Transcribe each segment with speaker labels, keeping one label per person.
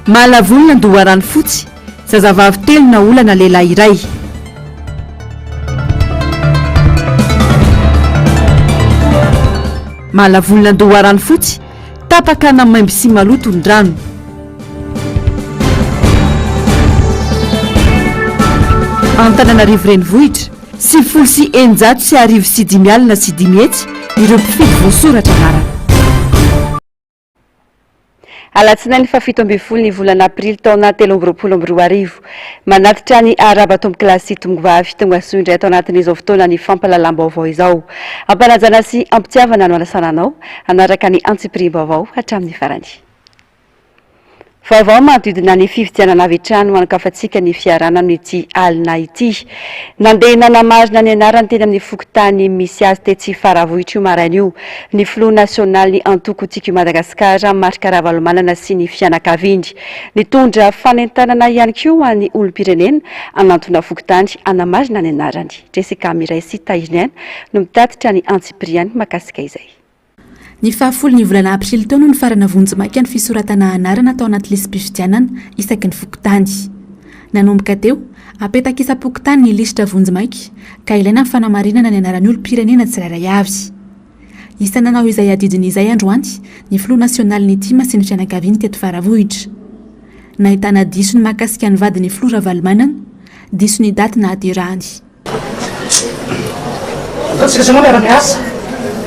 Speaker 1: Mahalavolona Andoharanofotsy, zazavavy telo naolana lehilahy iray. Mahalavolona Andoharanofotsy, tapaka na maimbo sy maloto ny rano. Antananarivo Renivohitra, 1590 500 ireo mpifidy voasoratra anarana.
Speaker 2: Alatsinainy faha 17 ny volana aprily taona 2023. Manatitra ny arahaba tompokolahy sy tompokovavy tonga soa indray ato anatin'izao fotoana ny fampahalalam-baovao izao. Ampanajana sy ampitiavana no anasana anao hanaraka ny antsipiriam-baovao hatramin'ny farany. Vaovao manodidina ny fifidianana avy hatrany no hanokafantsika ny fiarahana amin'ity alina ity. Nandeha nanamarina ny anarany teny amin'ny fokontany misy azy tetsy Faravohitra io maraina io ny filoha nasionalin'ny antoko Tiako i Madagasikara Marc Ravalomanana sy ny fianakaviany. Nitondra fanentanana ihany koa ho an'ny olom-pirenena hanantona fokontany hanamarina ny anarany. Jessica Miray sy Tahiriniaina no mitatitra ny antsipiriany mahakasika izay.
Speaker 3: Ny fahafolo ny volana aprily teo no nifarana vonjimaika ny fisoratana anarana tao anaty lisi-pifidianana isaky ny fokontany. Nanomboka teo, apetaka isam-pokontany ny lisitra vonjimaika ka ilaina ny fanamarinana ny anaran'ny olom-pirenena tsirairay avy. Isan'ny nanao izay adidiny izay androany ny filoha nasionalin'ny tim sy ny fianakaviany teto Faravohitra. Nahitana diso ny mahakasika ny vadin'ny filoha Ravalomanana, diso ny daty nahaterahany.
Speaker 4: Ataontsika sy ianao miara-miasa.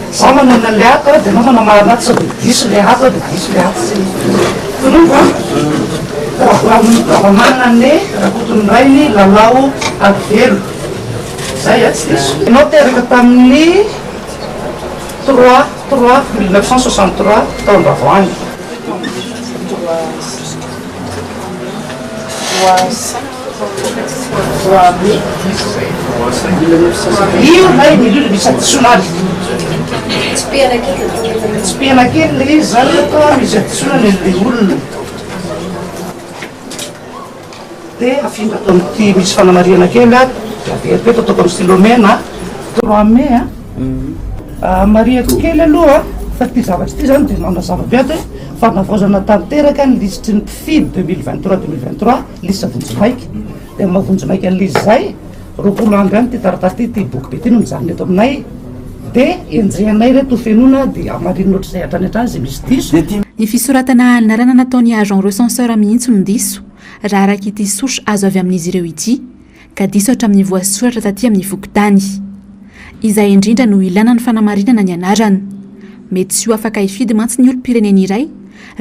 Speaker 4: Izaho manonona an'ilay ato dia ianao manamarina ato sao dia diso ilay ato dia diso ilay ato. Tononiko an! Ravamanana Né Rakotonirainy Lalao Havelo. Izay an, tsy diso. Ianao teraka tamin'ny trois trois 1963 tao Andravoahangy. Io ilay milina misy hadisoana ary. Tsipihana kely ilay izy izany fa misy hadisoana ny an'ilay olona. Dia afindra ato amin'ity misy fanamarihana kely ato, dia averiko eto ataoko amin'ny stylo mena. 3 mai a. Marihako kely aloha fa ity zavatra ity izany dia manazava be ato hoe fanavaozana tanteraka ny lisitry ny mpifidy 2023 2023, lista vonjimaika. Dia amin'ny maha vonjimaika an'ilay izy izay, 20 andro ihany ity taratasy ity, ity boky be ity no mijanona eto aminay. Dia enjehinay ireto ho fenoina dia hamarinina ohatr'izay hatrany hatrany izay misy diso.
Speaker 3: Ny fisoratana anarana nataon'ny agent recenseur mihitsy no diso, raha araka ity souche azo avy amin'izy ireo ity, ka diso hatramin'ny voasoratra taty amin'ny fokontany. Izay indrindra no ilana ny fanamarinana ny anarana. Mety tsy ho afaka hifidy mantsy ny olom-pirenena iray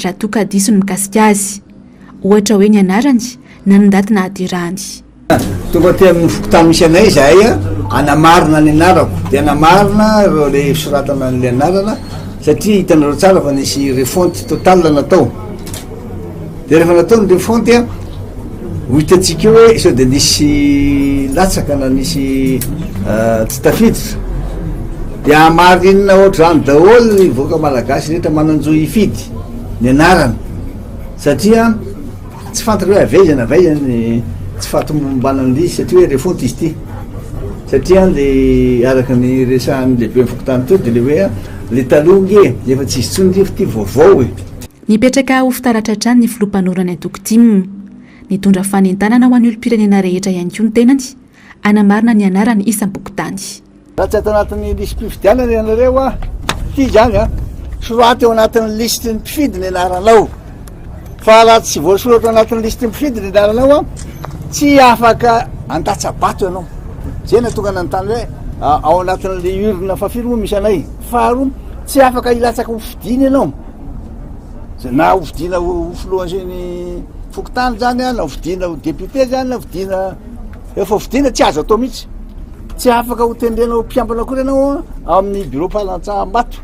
Speaker 3: raha toa ka diso ny mikasika azy. Ohatra hoe ny anarany na ny daty nahaterahany.
Speaker 5: Tonga aty amin'ny fokontany misy anay izahay hanamarina ny anarako. Dia hanamarina ireo ilay fisoratana an'ilay anarana satria hitanareo tsara fa nisy refonte totale natao. Dia rehefa natao ny refonte a, ho hitantsika eo hoe sao dia nisy latsaka na nisy tsy tafiditra. Dia hamarinina ohatr'izany daholo ny vahoaka malagasy rehetra manan-jo hifidy ny anarana satria tsy fantatra hoe avy aiza na avy aiza ny tsy fahatomombanan'ilay izy satria hoe refonte izy ity. Satria le araka ny resahan'ny lehiben'ny fokontany teo dia le hoe le taloha nge efa tsy izy intsony nge fa ity vaovao e.
Speaker 3: Nipetraka ho fitaratra hatrany ny filoha mpanorina ny antoko tim. Nitondra fanentanana ho an'ny olom-pirenena rehetra ihany koa ny tenany, hanamarina ny anarany isam-pokontany.
Speaker 5: Raha tsy ato anatin'ny lisi-pifidianana ianareo a, ity izany a, soraty ao anatin'ny lisitry ny mpifidy ny anaranao. Fa raha tsy voasoratra ao anatin'ny lisitry ny mpifidy ny anaranao a, tsy afaka handatsa-bato ianao. Izay no nahatonga nanontany hoe ao anatin'ilay urne fahafiry moa misy anay. Faharoa, tsy afaka hilatsaka ho fidiana ianao. Na ho fidiana ho filohan'ny fokontany zany na ho fidiana ho député zany na fidiana efa fidiana tsy azo atao mihitsy. Tsy afaka ho tendrena ho mpiambina akory ianao amin'ny bureau mpalantsaham-bato.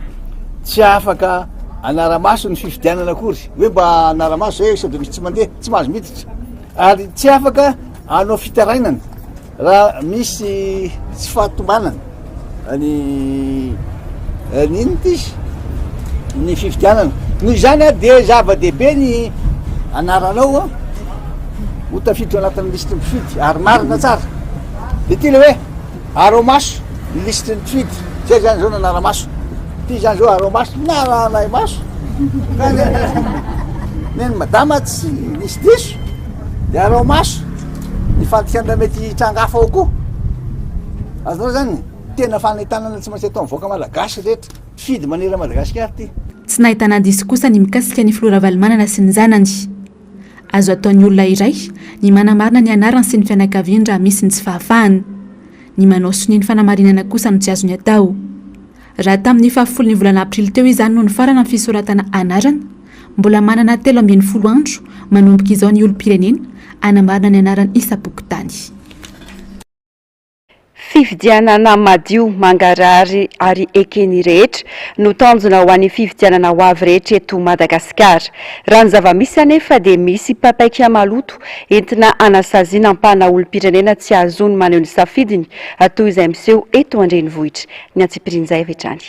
Speaker 5: Tsy afaka hanara-maso ny fifidianana akory hoe mba hanara-maso zay sao de misy tsy mandeha, tsy mahazo miditra. Ary tsy afaka hanao fitarainana. Raha misy tsy fahatombanana ny ny inona ity izy? Ny fifidianana. Noho izany a dia zava-dehibe ny anaranao a ho tafiditra ao anatin'ny lisitry ny mpifidy ary marina tsara. Dia ity ilay hoe araho-maso ny lisitry ny mpifidy. Zay zany zao nanara-maso. Ity zany zao araho-maso, narahanay maso. Neny madama tsy nisy diso de araho maso ny fandikana mety hitranga hafa ao koa. Azonareo zany tena fanentanana tsy maintsy atao amin'ny vahoaka malagasy rehetra mpifidy manerana Madagasikara ity.
Speaker 3: Tsy nahitana diso kosa ny mikasika ny filoha Ravalomanana sy ny zanany. Azo ataon'ny olona iray ny manamarina ny anarany sy ny fianakaviany raha misy ny tsy fahafahana. Ny manao sonia ny fanamarinana kosa no tsy azony atao. Raha tamin'ny fahafolon'ny volana aprily teo izany no nifarana ny fisoratana anarana, mbola manana 13 andro manomboka izao ny olom-pirenena hanamarina ny anarany isam-pokontany.
Speaker 2: Fifidianana madio, mangarahara ary eken'ny rehetra no tanjona ho an'ny fifidianana ho avy rehetra eto Madagasikara. Raha ny zava-misy anefa dia misy papaika maloto entina hanasaziana ampahana olom-pirenena tsy hahazoany maneho ny safidiny toy izay miseho eto an-drenivohitra. Ny antsipirian'izay avy hatrany.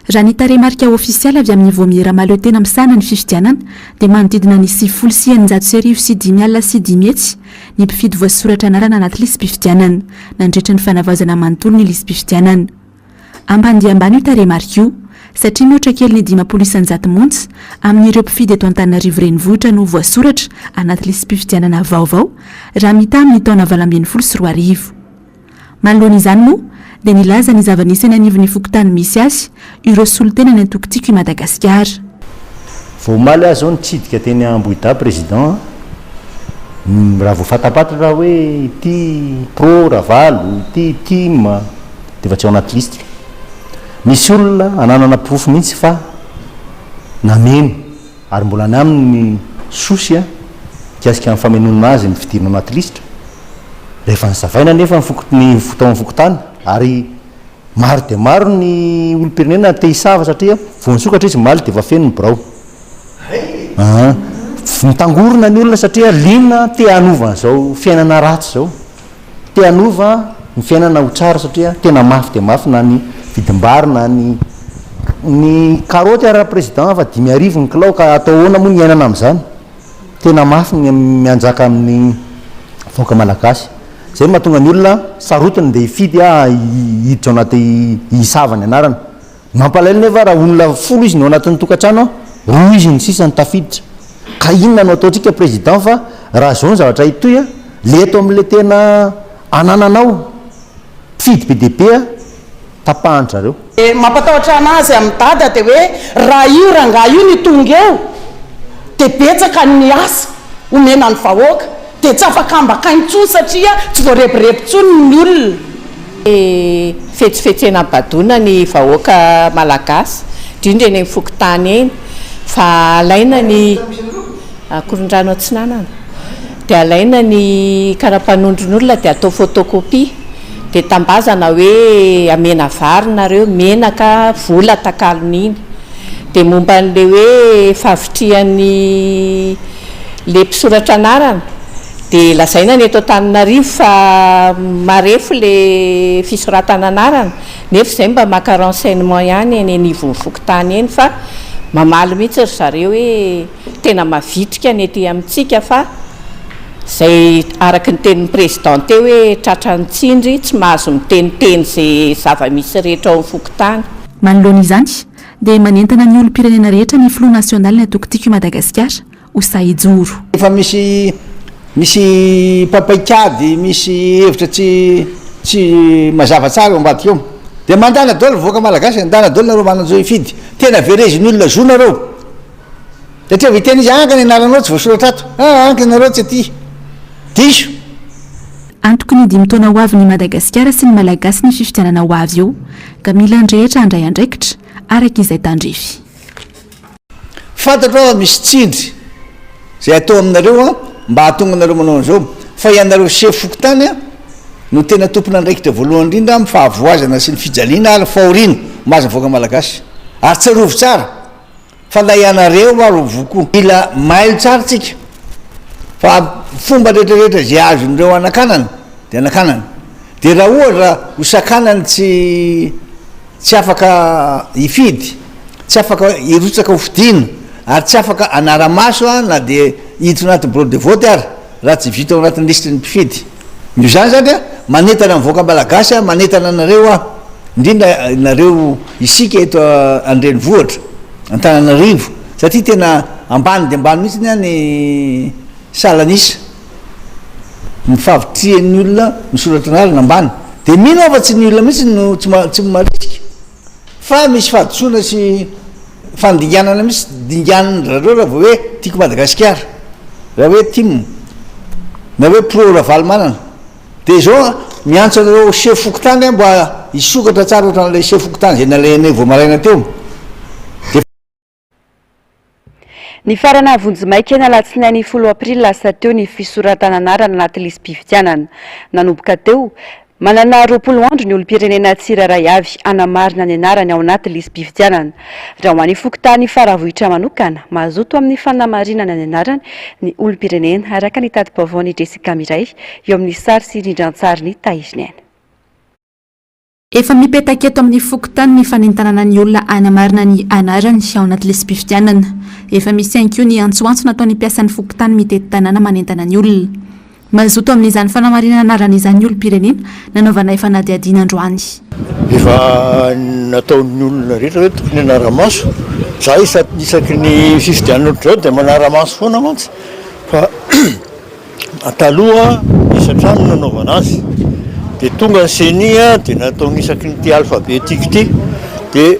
Speaker 3: Raha ny tarehimarika ofisialy avy amin'ny Vaomiera mahaleo tena misahana ny fifidianana dia manodidina ny 690 650 ny mpifidy voasoratra anarana anaty lisi-pifidianana nandritra ny fanavaozana manontolo ny lisi-pifidianana. Ambany dia ambany io tarehimarika io satria mihoatra kely ny 50% monja amin'ireo mpifidy eto Antananarivo Renivohitra no voasoratra anaty lisi-pifidianana vaovao raha mitaha amin'ny taona 2018. Manoloana izany moa dia nilaza ny zava-nisy eny anivon'ny fokontany misy azy ireo solontena ny antoko Tiako i Madagasikara.
Speaker 6: Vao omaly aho izao nitsidika teny Ambohidahy Président a, raha vao fantapantatra hoe ity pro Ravalo, ity tim dia efa tsy ao anaty lisitra. Misy olona ananana porofo mihitsy fa nameno. Ary mbola any aminy ny sosy mikasika ny famenoana azy ny fidirana anaty lisitra. Rehefa nozavaina anefa ny foko- ny tao amin'ny fokontany ary maro dia maro ny olom-pirenena te hisava satria vao nisokatra izy omaly dia efa feno ny birao. Aa. Mitangorona ny olona satria liana te hanova an'izao fiainana ratsy izao. Te hanova ny fiainana ho tsara satria tena mafy dia mafy na ny vidim-bary na ny ny karaoty ara président fa 5000 ny kilao ka atao ahoana moa ny hiainana amin'izany? Tena mafy ny mianjaka amin'ny vahoaka malagasy. Izay no mahatonga ny olona sarotiny dia hifidy hiditra ao anaty hisava ny anarana. Mampalahelo nefa raha olona folo izy no ao anatin'ny tokantrano, roa izy no sisa no tafiditra. Ka inona no ataontsika président fa raha zao ny zavatra hitohy a, le eto amin'le tena anananao mpifidy be dia be a, tapahan-dry zareo.
Speaker 4: Dia mampatahotra anazy amin'i dada dia hoe raha io rangahy io ny tonga eo dia betsaka ny asa omena ny vahoaka dia tsy afaka ambaka intsony satria tsy voarebireby intsony ny olona.
Speaker 7: Fetsifetsena habadoana ny vahoaka malagasy, indrindra eny amin'ny fokontany eny, fa alaina ny Ankorondrano Atsinanana, dia alaina ny karapanondron'olona dia atao photocopie, dia tambazana hoe amena vary nareo, menaka, vola takalon'iny. Dia momba an'ilay hoe fahavitrihan'ny le mpisoratra anarana, Dia lazaina ny eto Antananarivo fa marefo le fisoratana anarana, nefa izay mba maka renseignement ihany eny anivon'ny fokontany eny fa mamaly mihitsy ry zareo hoe tena mavitrika ny ety amintsika fa izay araka ny tenin'ny président teo hoe tratran'ny tsindry tsy mahazo miteniteny izay zava-misy rehetra ao amin'ny fokontany.
Speaker 3: Manoloana izany dia manentana ny olom-pirenena rehetra ny filoha nasionalin'ny antoko Tiako i Madagasikara, ho sahy hijoro.
Speaker 5: Efa misy misy papaikady misy hevitra tsy tsy mazava tsara eo ambadika eo. Dia mandana daholo vahoaka malagasy e, ndana daholo nareo manan-jo hifidy. Tena verezin'ny olona zo nareo. Satria vao hiteny izy, anga ny anaranao tsy voasoratra ato, ah anga ianareo tsy aty. Diso.
Speaker 3: Antoky ny dimy taona ho avin'i Madagasikara sy ny Malagasy ny fifidianana ho avy eo, ka mila ny rehetra handray andraikitra araka izay tandrify.
Speaker 5: Fantatro aho fa misy tsindry izay atao aminareo an, mba hahatonga anareo manao an'izao, fa ianareo sefo fokontany an, no tena tompon'andraikitra voalohany indrindra amin'ny fahavoazana sy ny fijaliana ary fahoriana mahazo ny vahoaka malagasy. Ary tsarovy tsara fa na ianareo ary ho voa koa. Mila mailo tsara tsika fa fomba rehetra rehetra izay azon'ireo anakanana dia anakanana. Dia raha ohatra ho sakanany tsy. Tsy afaka hifidy, tsy afaka hirotsaka ho fidiana ary tsy afaka hanara-maso na dia hiditra anaty bureau de vote ary raha tsy vita ao anatin'ny lisitry ny mpifidy. Noho izany izany a, manentana ny vahoaka malagasy aho, manentana anareo aho, indrindra nareo isika eto an-drenivohitra, Antananarivo. Satria tena ambany dia ambany mihitsy ny salan'isa, ny fahavitrihan'ny olona misoratra anarana ambany. Dia mino aho fa tsy ny olona mihitsy no tsy tsy marisika fa misy fahadisoana sy fandinganana mihitsy dinganin-dry zareo raha vao hoe Tiako Madagasikara, raha hoe tim, na hoe pro Ravalomanana. Dia izao miantso an'ireo chef fokontany aho mba hisokatra tsara ohatran'ilay chef fokontany izay nalehanay vao maraina teo. Dia.
Speaker 2: Nifarana vonjimaika ny alatsinainy folo aprily lasa teo ny fisoratana anarana anaty lisi-pifidianana. Nanomboka teo, manana 20 andro ny olom-pirenena tsirairay avy hanamarina ny anarany ao anaty lisi-pifidianana. Raha ho an'ny fokontany Faravohitra manokana, mazoto amin'ny fanamarinana ny anarany ny olom-pirenena, araka ny tati-baovaon'i Jessica Miray eo amin'ny sary sy rindran-tsarin'i Tahiriniaina.
Speaker 3: Efa mipetaka eto amin'ny fokontany ny fanentanana ny olona hanamarina ny anarany ao anaty lisi-pifidianana. Efa misy ihany koa ny antsoantso nataon'ny mpiasan'ny fokontany mitety tanàna manentana ny olona. Mazoto amin'izany fanamarinana anarana izany ny olom-pirenena nanaovanay fanadihadiana androany.
Speaker 8: Efa nataon'ny olona rehetra hoe tokony hanara-maso. Za isaky ny fifidianana ohatr'izao dia manara-maso foana mantsy fa Taloha isan-trano no nanaovana azy, dia tonga ny ceni dia nataony isaky ny ity alfabetika ity, dia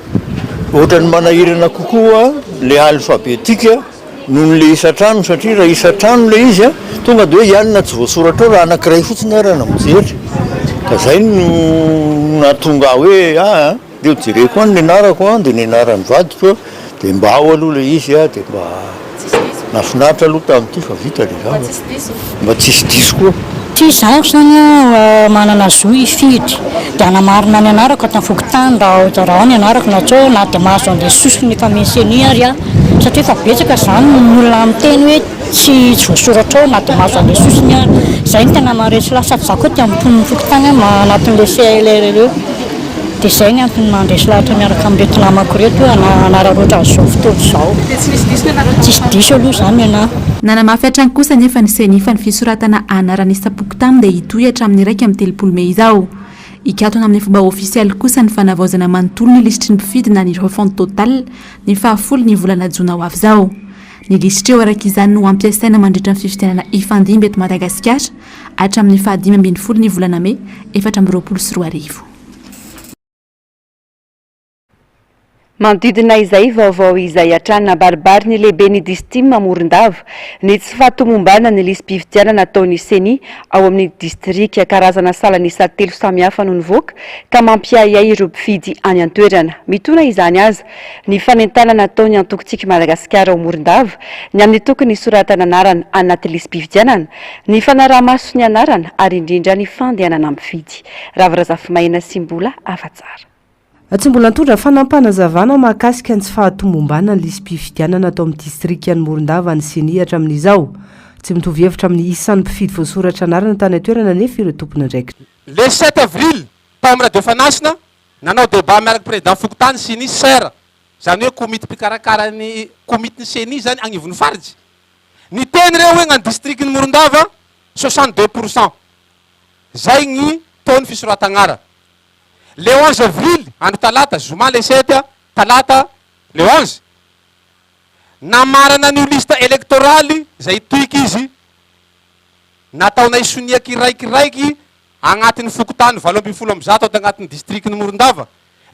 Speaker 8: ohatran'ny manahirana kokoa ilay alfabetika noho ny ilay isan-trano satria raha isan-trano ilay izy tonga dia hoe i anona tsy voasoratra ao raha anankiray fotsiny ary no mijery, ka izay no nahatonga ahy hoe aa. Ndeha ho jereko any ny anarako an, dia ny anaran'ny vadiko dia mba ao aloha ilay izy an, dia mba nahafinaritra aloha tamin'ity fa vita ilay zavatra. Mba tsisy diso koa.
Speaker 9: Tsy izaho izany aho manana zo hifidy dia hanamarina ny anarako ato amin'ny fokontany raha ao raha ao ny anarako na tsy ao na dia mahazo an'ilay sosony efa misy ceni ary aho satria efa betsaka izany ny olona miteny hoe tsy tsy voasoratra ao na dia mahazo an'ilay sosony ary. Izay no tena maharesy lahatra sady izaho koa te amin'ny mponin'ny fokontany aho anatin'ilay CLR ireo. Dia izay ny antony mahandresy lahatra miaraka amin'ireto namako ireto hanararaotra an'izao fotoana izao. Dia tsy nisy
Speaker 3: diso ny anareo? Tsisy diso aloha izany ny anah. Nanamafy hatrany kosa anefa ny Ceni fa ny fisoratana anarana isam-pokontany dia hitohy hatramin'ny 31 mey izao. Hikatona amin'ny fomba ofisialy kosa ny fanavaozana manontolo ny lisitry ny mpifidy na ny refonte totale ny fahafolo ny volana jona ho avy izao. Ny lisitra eo araka izany no hampiasaina mandritra ny fifidianana hifandimby eto Madagasikara hatramin'ny faha-15 ny volana mey 2024.
Speaker 2: Manodidina izay vaovao izay hatrany nabaribary ny lehiben'ny Distim Morondava ny tsy fahatomombanan'ny lisi-pifidianana ataon'ny Ceni ao amin'ny distrika. Karazana salan'isa telo samihafa no nivoaka ka mampiahiahy ireo mpifidy any an-toerana. Mitoana izany aza ny fanentanana ataon'ny antoko Tsiky Madagasikara ao Morondava ny amin'ny tokony hisoratana anarana anaty lisi-pifidianana, ny fanaraha-maso ny anarana ary indrindra ny fandehanana mifidy. Ravo Razafimaina sy Mbola Afatsara.
Speaker 1: Tsy mbola nitondra fanampanazavanaa mahakasika ny tsy fahatomombanan'ny lisi-pifidianana tao amin'ny distrikan'i Morondava ny Ceni hatramin'izao. Tsy mitovy hevitra amin'ny isan'ny mpifidy voasoratra anarana tany an-toerana anefa ireo tompon'andraikitra.
Speaker 10: Le sept avril, tao amin'ny Radio Fanasina, nanao débat miaraka président fokontany sy ny CER, zany hoe komity mpikarakara ny komitin'ny Ceni zany agnivon'ny faritsy. Niteny reo hoe gnany district-n'i Morondava 62 pour cent zay gny taux ny fisoratagnara. Le 11 avril, andro talata, zoma le sept, talata le 11, namarana an'io liste électorale zay toiky izy, nataonay sonia kiraikiraiky agnatin'ny fokontany 118 ato agnatin'ny district-n'i Morondava,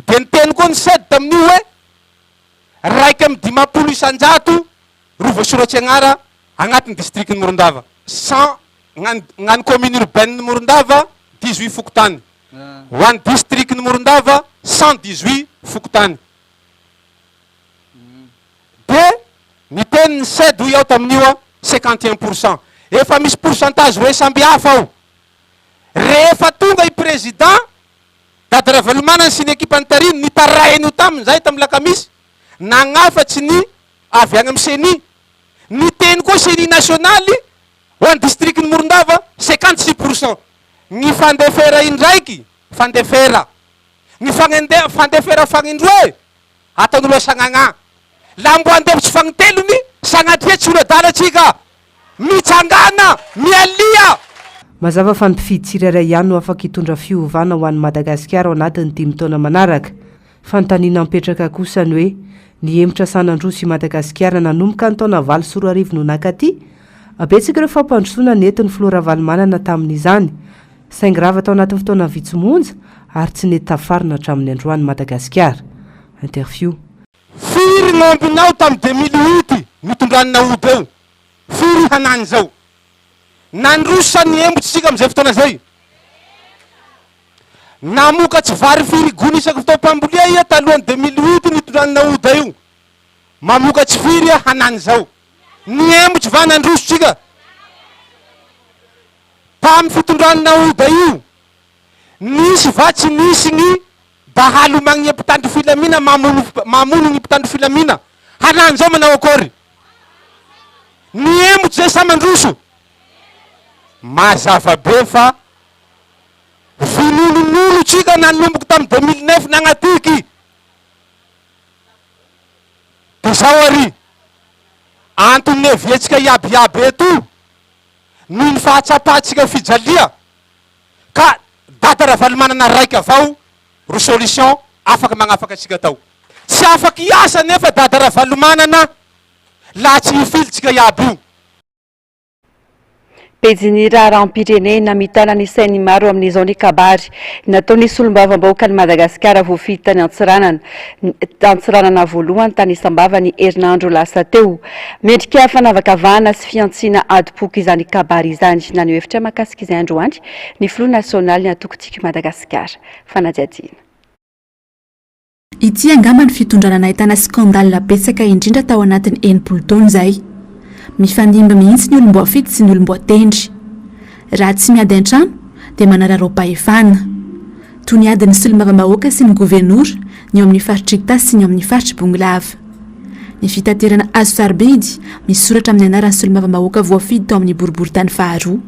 Speaker 10: dia niteny koa ny CED tamin'io hoe 51% ro voasoratsy agnara agnatin'ny district-n'i Morondava. Cent gnany gnany commune urbaine-n'i Morondava 18 fokontany. Ho an'ny district-n'i Morondava 118 fokontany. Dia niteny ny CED hoy aho tamin'io a 51%. Efa misy pourcentage roe samby hafa ao. Rehefa tonga i président Dada Ravalomanana sy ny ekipany tarihiny, nitaraina io taminy zahay tamin'ny lakamisy, nagnafatsy ny avy agny amin'ny ceni. Niteny koa ceni nasionaly ho an'ny district-n'i Morondava 56%. Ny fandefera indraiky, fandefera. Ny fagnende, fandefera fagnindroe, ataon'olo sagnagna. Laha mbo andefitsy fagnintelony, sagnatria tsy olo adala tsika. Mitsangàna, mialia!
Speaker 1: Mazava fa ny mpifidy tsirairay ihany no afaka hitondra fiovana ho an'i Madagasikara ao anatin'ny dimy taona manaraka. Fanontaniana mipetraka kosa ny hoe, Nihemotra sa nandroso i Madagasikara nanomboka ny taona 2008 no nankaty. Betsaka ireo fampandrosoana nentin'ny filoha Ravalomanana tamin'izany. Saingy rava tao anatin'ny fotoana vitsy monja ary tsy nety tafarina hatramin'ny androany Madagasikara. Interview.
Speaker 10: Firy ny ombinao tam 2008 nitondran'i Naoda eo? Firy hanany zao? Nandroso sa nihembotra isika amizay fotoana zay? Namokatsy vary firy gony isaky fotoam-pambolia iha talohan'ny 2008 nitondran'i Naoda io? Mamokatsy firy iha hanany zao? Nihembotra va nandroso tsika? Tam fitondran'i Naoda io, nisy va tsy nisy ny Dahalo magnia mpitandro filamina mamono mamono ny mpitandro filamina hanany zao manao akory? Mihemotry zay sa mandroso? Mazava be fa vinononolo tsika nanomboka tam 2009 nagnatiky de zao ary antony niaviantsika iaby iaby eto noho ny fahatsapantsika fijalia Ka Dada Ravalomanana raika avao ro solution afaka magnafaka antsika tao. Tsy afaky hiasa nefa Dada Ravalomanana laha tsy hifily tsika iaby io.
Speaker 2: Pejin'ny raharaham-pirenena mitana ny sain'ny maro amin'izao ny kabary nataon'ny solombavambahoakan'i Madagasikara voafidy tany Antsiranana Antsiranana voalohany tany Sambava ny herinandro lasa teo. Mendrika fanavakavahana sy fihantsiana adim-poko izany kabary izany. Naneho hevitra mahakasika izay androany ny filoha nasionalin'ny antoko Tiako i Madagasikara. Fanadihadiana.
Speaker 3: Ity angamba ny fitondrana nahitana scandale betsaka indrindra tao anatin'ny 60 taona izay. Mifandimby mihitsy ny olom-boafidy sy ny olom-boatendry. Raha tsy miady an-trano dia manararaom-pahefana. Toy ny adin'ny solombavambahoaka sy ny governora, ny ao amin'ny faritr'Itasy sy ny ao amin'ny faritr'i Bongolava. Ny fitaterana hazo sarobidy, misoratra amin'ny anaran'ny solombavambahoaka voafidy tao amin'ny boriborintany faharoa.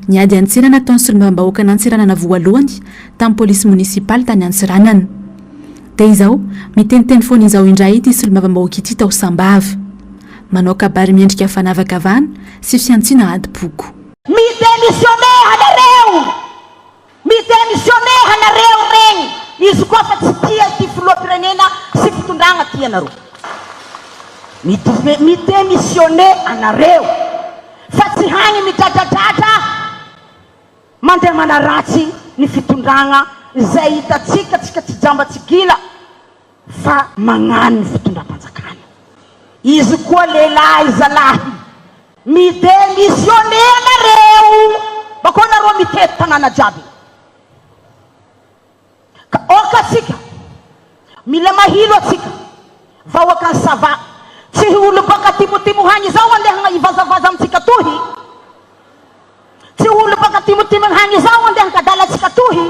Speaker 3: Ny ady an-tsena nataon'ny solombavambahoakan'Antsiranana voalohany tamin'ny polisy monisipaly tany Antsiranana. Dia izao, miteniteny foana izao indray ity solombavambahoaka ity tao Sambava. Manao kabary miendrika fanavakavahana sy fihantsiana adim-poko.
Speaker 11: Mi-demissionner anareo! Mi-demissionner anareo regny izy koa fa tsy tia ity filoham-pirenena sy fitondragna ty anareo. Mi-demissionner anareo fa tsy hagny midradradradra mandeha manaratsy ny fitondragna izay hitantsika tsika tsy jamba tsy gila fa magnano ny fitondram-panjakana. Izy koa lehilahy zalahy Mi demissionner nareo! Bakeo nareo mitety tanàna jiaby. Ka ok atsika, mila mahilo atsika, vahoakan'i Sava. Tsy hi olo baka atimotimo hagny zao andeha hivazavaza amintsika tohy. Tsy olo baka atimotimo hagny zao andeha hankadala atsika tohy.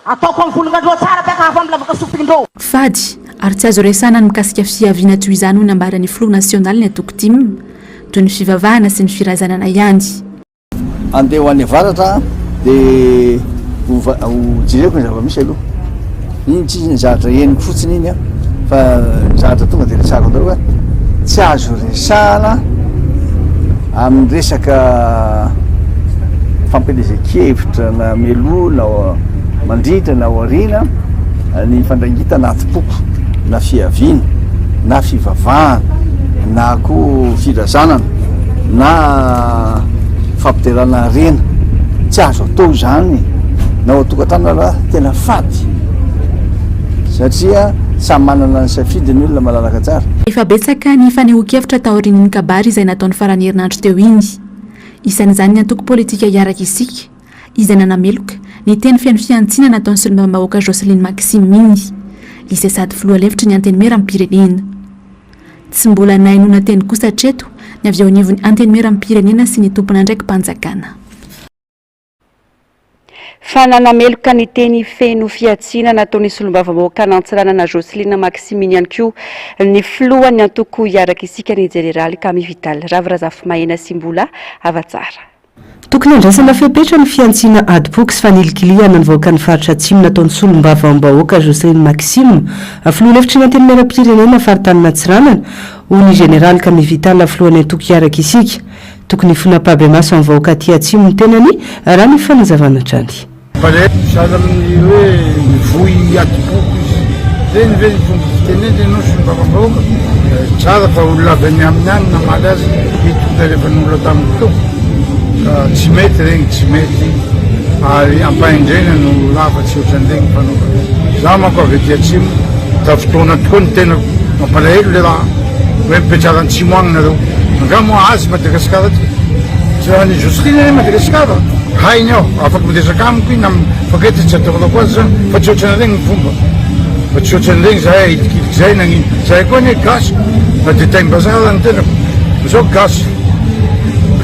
Speaker 11: Ataoko amin'ny volon-gandroa tsara beka avy amin'ny lavaka sofin-drô.
Speaker 3: Fady, ary tsy azo resahana ny mikasika fiaviana toy izany hoy nambaran'ny filoha nasionalin'ny antoko tim, toy ny fivavahana sy ny firazanana ihany.
Speaker 5: Andeha ho any avaratra dia ho jereko ny zava-misy aloha. Iny tsy ny zavatra henoko fotsiny iny an, fa ny zavatra tonga dia resahako anareo hoe tsy azo resahana amin'ny resaka fampielezan-kevitra na mialoha na mandritra na aoriana ny fandrangitana adim-poko na fiaviana na fivavahana na koa firazanana na fampiderana harena tsy azo atao izany na ao an-tokantrano ara tena fady satria samy manana ny safidy ny olona malalaka tsara.
Speaker 3: Efa betsaka ny fanehoan-kevitra taorian'iny kabary izay nataony faran'ny herinandro teo iny. Isan'izany ny antoko politika Hiaraka Isika, izay nanameloka ny teny feno fihantsiana nataon'ny solombavambahoaka Jocelyne Maxime iny, izay sady filoha lefitry ny Antenimierampirenena. Tsy mbola nahenoana teny kosa hatreto ny avy eo anivon'ny Antenimierampirenena sy ny tompon'andraiki-panjakana.
Speaker 2: Fa nanameloka ny teny feno fihantsiana nataon'ny solombavambahoakan'Antsiranana Jocelyne Maxime iny ihany koa ny filohan'ny antoko Hiaraka Isika ny jeneraly Camille Vital Ravo Razafimahena sy Mbola Havatsara.
Speaker 1: Tokony handraisana fepetra ny fihantsiana adim-poko sy fanilikilihana ny vahoakan'ny faritra Atsimo nataon'ny solombavambahoaka Jocelyne Maxime, filoha lefitry ny Antenimierampirenena faritanin'Antsiranana, hoy ny jeneraly Camille Vital filohan'ny antoko Hiaraka Isika. Tokony hifona ampahibemaso amin'ny vahoaka aty atsimo ny tenany, raha ny fanazavana hatrany.
Speaker 12: Sahala amin'ny hoe mivoy adim-poko izy. Ireny ve ny fomba fitenenana ianao solombavambahoaka? Tsara fa olona avy any aminy any namaly azy ito nitalefan'olona tamiko teo ka tsy mety ireny, tsy mety ary ampahendrena no lava tsy ohatran'ireny fanaovana. Izaho manko avy aty atsimo, tafintohina tokoa ny tenako, mampalahelo le raha hoe mipetrara antsimo agny nareo. Angaha moa azy Madagasikara ty? Tsy raha ny Jocelyne anie Madagasikara? Hainy aho, afaka miresaka amiko i na mifankahita tsy atahorako azy zany fa tsy ohatran'ireny ny fomba. Fa tsy ohatran'ireny zahay ahilikiliky zahay nagnino. Zahay koa anie gasy na dia taim-bazaha aza ny tenako. Zao gasy.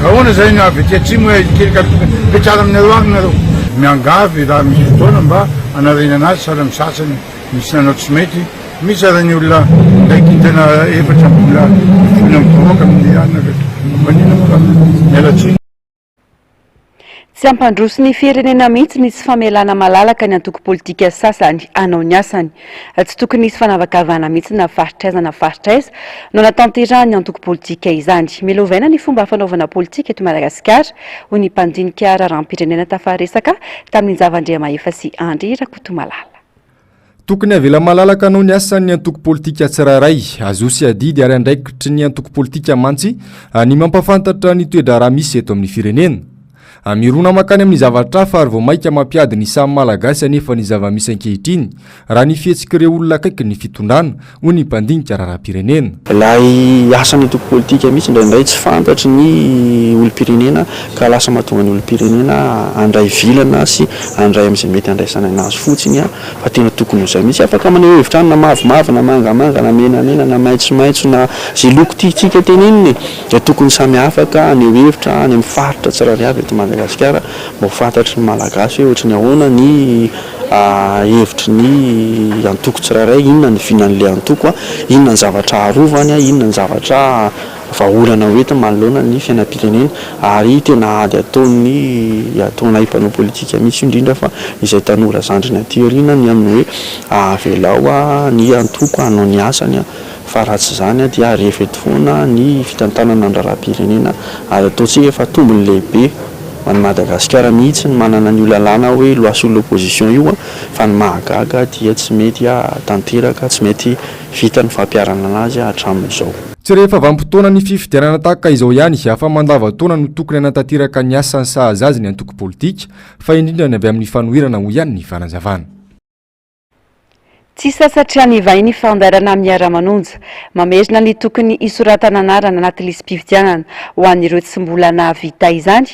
Speaker 12: Ka ahoana zahay no avy aty atsimo hoe ahilikiliky ary tokony hipetrahana aminareo agny nareo. Miangavy raha misy fotoana mba hanarenana azy sahala amin'ny sasany misy nanao tsy mety. Misy aza ny olona minday kintana efatra mbola mifona mivoaka amin'ny alina ka maninona moa raha miala tsiny.
Speaker 2: Tsy hampandroso ny firenena mihitsy ny tsy famelana malalaka ny antoko politika sasany hanao ny asany. Tsy tokony hisy fanavakavahana mihitsy na faritra aiza na faritra aiza no anatanterahan'ny antoko politika izany. Mila ovaina ny fomba fanaovana politika eto Madagasikara, hoy ny mpandinika raharaham-pirenena tafaresaka tamin'i Njava Andriamahefa sy Andry Rakotomalala.
Speaker 13: Tokony havela malalaka hanao ny asany ny antoko politika tsirairay. Zo sy adidy ary andraikitry ny antoko politika mantsy ny mampahafantatra ny toe-draharaha misy eto amin'ny firenena. Mirona mankany amin'ny zavatra hafa ary vao mainka mampiady ny samy Malagasy anefa ny zava-misy ankehitriny raha ny fihetsik'ireo olona akaiky ny fitondrana, hoy ny mpandinika raharaham-pirenena.
Speaker 14: Ilay asan'ny antoko politika mihitsy indraindray tsy fantatry ny olom-pirenena ka lasa mahatonga ny olom-pirenena handray vilana sy handray amin'izay mety handraisany anazy fotsiny fa tena tokony ho izay mihitsy. Afaka maneho hevitra any na mavomavo na mangamanga na menamena na maitsomaitso na izay loko tiantsika tenenina e! Dia tokony samy afaka haneho hevitra any amin'ny faritra tsirairay avy eto Madagasikara mba ho fantatry ny Malagasy hoe ohatry ny ahoana ny hevitry ny antoko tsirairay, inona ny vinan'ilay antoko, inona ny zavatra arovany, inona ny zavatra vahaolana hoentiny manoloana ny fiainam-pirenena ary tena ady ataon'ny ataonay mpanao politika mihitsy io indrindra fa izay tanora zandriny aty aoriana ny amin'ny hoe avelao ny antoko hanao ny asany fa raha tsy izany dia harefo eto foana ny fitantanana ny raharaham-pirenena ary ataontsika efa tombony lehibe ho an'i Madagasikara mihitsy ny manana an'io lalàna hoe loi sur l'opposition io fa ny mahagaga dia tsy mety tanteraka, tsy mety vita ny fampiharana anazy hatramin'izao.
Speaker 13: Tsy rehefa vanim-potoanan'ny fifidianana tahaka izao ihany fa mandavan-taona no tokony hanatanteraka ny asany sahaza azy ny antoko politika fa indrindra ny avy amin'ny fanoherana hoy ihany ny fanazavana.
Speaker 2: Tsy sasatra ny vahiny fandaharana Miara-manonja. Mamerina ny tokony hisoratana anarana anaty lisi-pifidianana ho an'ireo tsy mbola nahavita izany.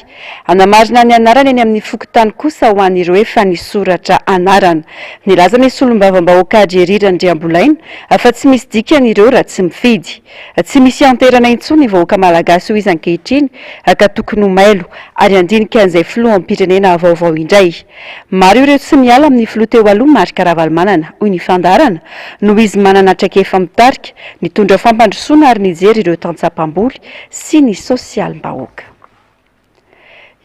Speaker 2: Hanamarina ny anarana eny amin'ny fokontany kosa ho an'ireo efa nisoratra anarana. Nilaza ny solombavambahoaka Jerry Randriambolaina fa tsy misy dikany ireo raha tsy mifidy. Tsy misy ianteherana intsony ny vahoaka malagasy hoy izy ankehitriny ka tokony ho mailo ary handinika an'izay filoham-pirenena vaovao indray. Maro ireo tsy miala amin'ny filoha teo aloha Marc Ravalomanana, hoy ny fandaharana, noho izy manana traikefa mitarika, nitondra fampandrosoana ary nijery ireo tantsaha mpamboly sy ny sosialim-bahoaka.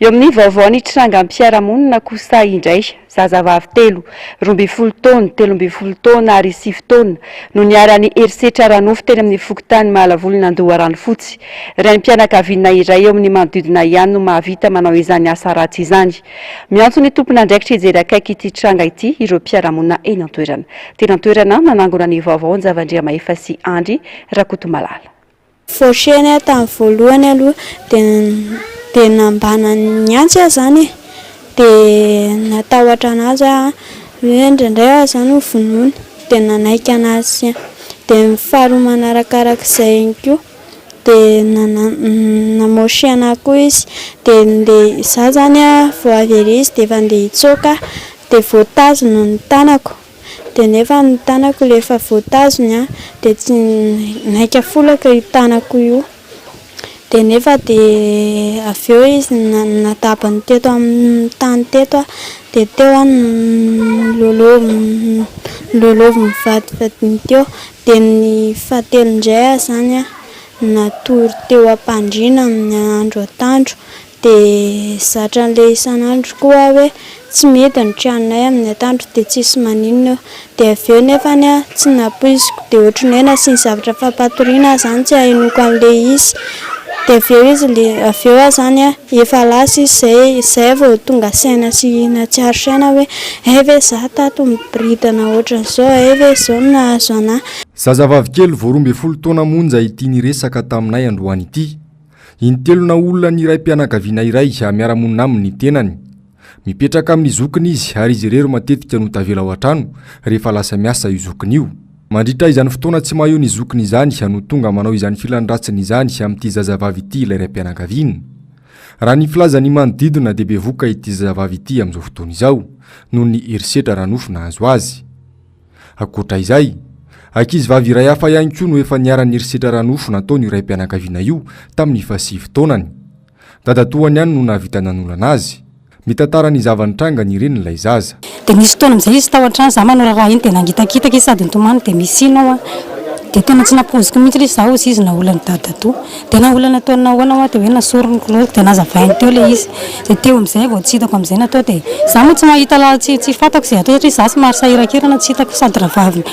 Speaker 2: Eo amin'ny vaovao nitrangam-piarahamonina kosa indray, zazavavy telo, 12 taona, 13 taona ary sivy taona no niharan'ny herisetra ara-nofo teny amin'ny fokontany Mahalavolona Andoharanofotsy. Raim-pianakaviana iray eo amin'ny manodidina ihany no mahavita manao izany asa ratsy izany. Miantso ny tompon'andraikitra hijery akaiky ity tranga ity ireo mpiara-monina eny an-toerana. Teny an-toerana, nanangona ny vaovao Njavandriamahefa sy Andry Rakotomalala.
Speaker 15: Voatrehiny aho tamin'ny voalohany aloha dia dia nambanany niantsy aho izany e! dia natahotra an'azy aho hoe indraindray aho izany ho vonoiny dia nanaiky an'azy dia ny faharoa manarakarak'izay ihany koa dia namôche anah koa izy dia ndeha izaho izany vao avy ery izy dia efa ndeha hitsoaka dia voatazona ny tanako dia nefa ny tanako ilay efa voatazony an dia tsy naika folaka io tanako io dia nefa dia avy eo izy nadabany teto amin'ny tany teto aho dia teo aho nilôlôviny nilôlôviny nivadibadiny teo Dia ny fahatelo indray aho izany an, natory teo am-pandriana amin'ny andro atoandro, dia zatra an'ilay isan'andro koa aho hoe tsy mihidy ny tranonay amin'ny atoandro dia tsisy maninona eo, dia avy eo nefany an tsy nampoiziko dia ohatran'ny hoe nasiany zavatra fampatoriana aho izany tsy ahenoako an'ilay izy. Dia avy eo izy le avy eo aho zany a efa lasa izy zay zay vao tonga saina sy nahatsiaro saina hoe hay ve za tato miboridana ohatran'izao hay ve izao no nahazo anah.
Speaker 13: Zazavavikely vao 12 taona monja ity niresaka taminay androany ity. Intelona olona ny raim-pianakaviana iray miara-monina aminy ny tenany. Mipetraka amin'ny zokiny izy ary izy irery matetika no tavela ao an-trano rehefa lasa miasa io zokiny io. Mandritra izany fotoana tsy maha eo ny zokiny izany no tonga manao izany filan-dratsiny izany amin'ity zazavavy ity ilay raim-pianakaviana. Raha ny filazan'ny manodidina dia bevohoka ity zazavavy ity amin'izao fotoana izao noho ny herisetra ara-nofo nahazo azy. Ankoatra izay, ankizivavy iray hafa ihany koa no efa niharan'ny herisetra ara-nofo nataon'io raim-pianakaviana io tamin'ny fahasivy taonany. Dadatoany ihany no nahavita nanolana azy. Mitantara ny zava-nitranga ny renin'ilay zaza.
Speaker 9: Dia nisy fotoana amin'izay izy tao an-trano, izaho manao raharaha iny dia nangitakitaka izy sady nitomany dia misy ino aho an! Dia tena tsy nampoiziko mihitsy ilay izy, izaho hozy izy naolan'i dadatoa. Dia naolana ataony nahoana hoa dia hoe nasoriny ny kilaotiko dia nazavainy teo ilay izy. Dia teo amin'izay vao tsy hitako amin'izay natao dia izaho moa tsy mahita la tsy tsy fantako izay atao satria izaho somary sahirankirana tsy hitako sady rahavavy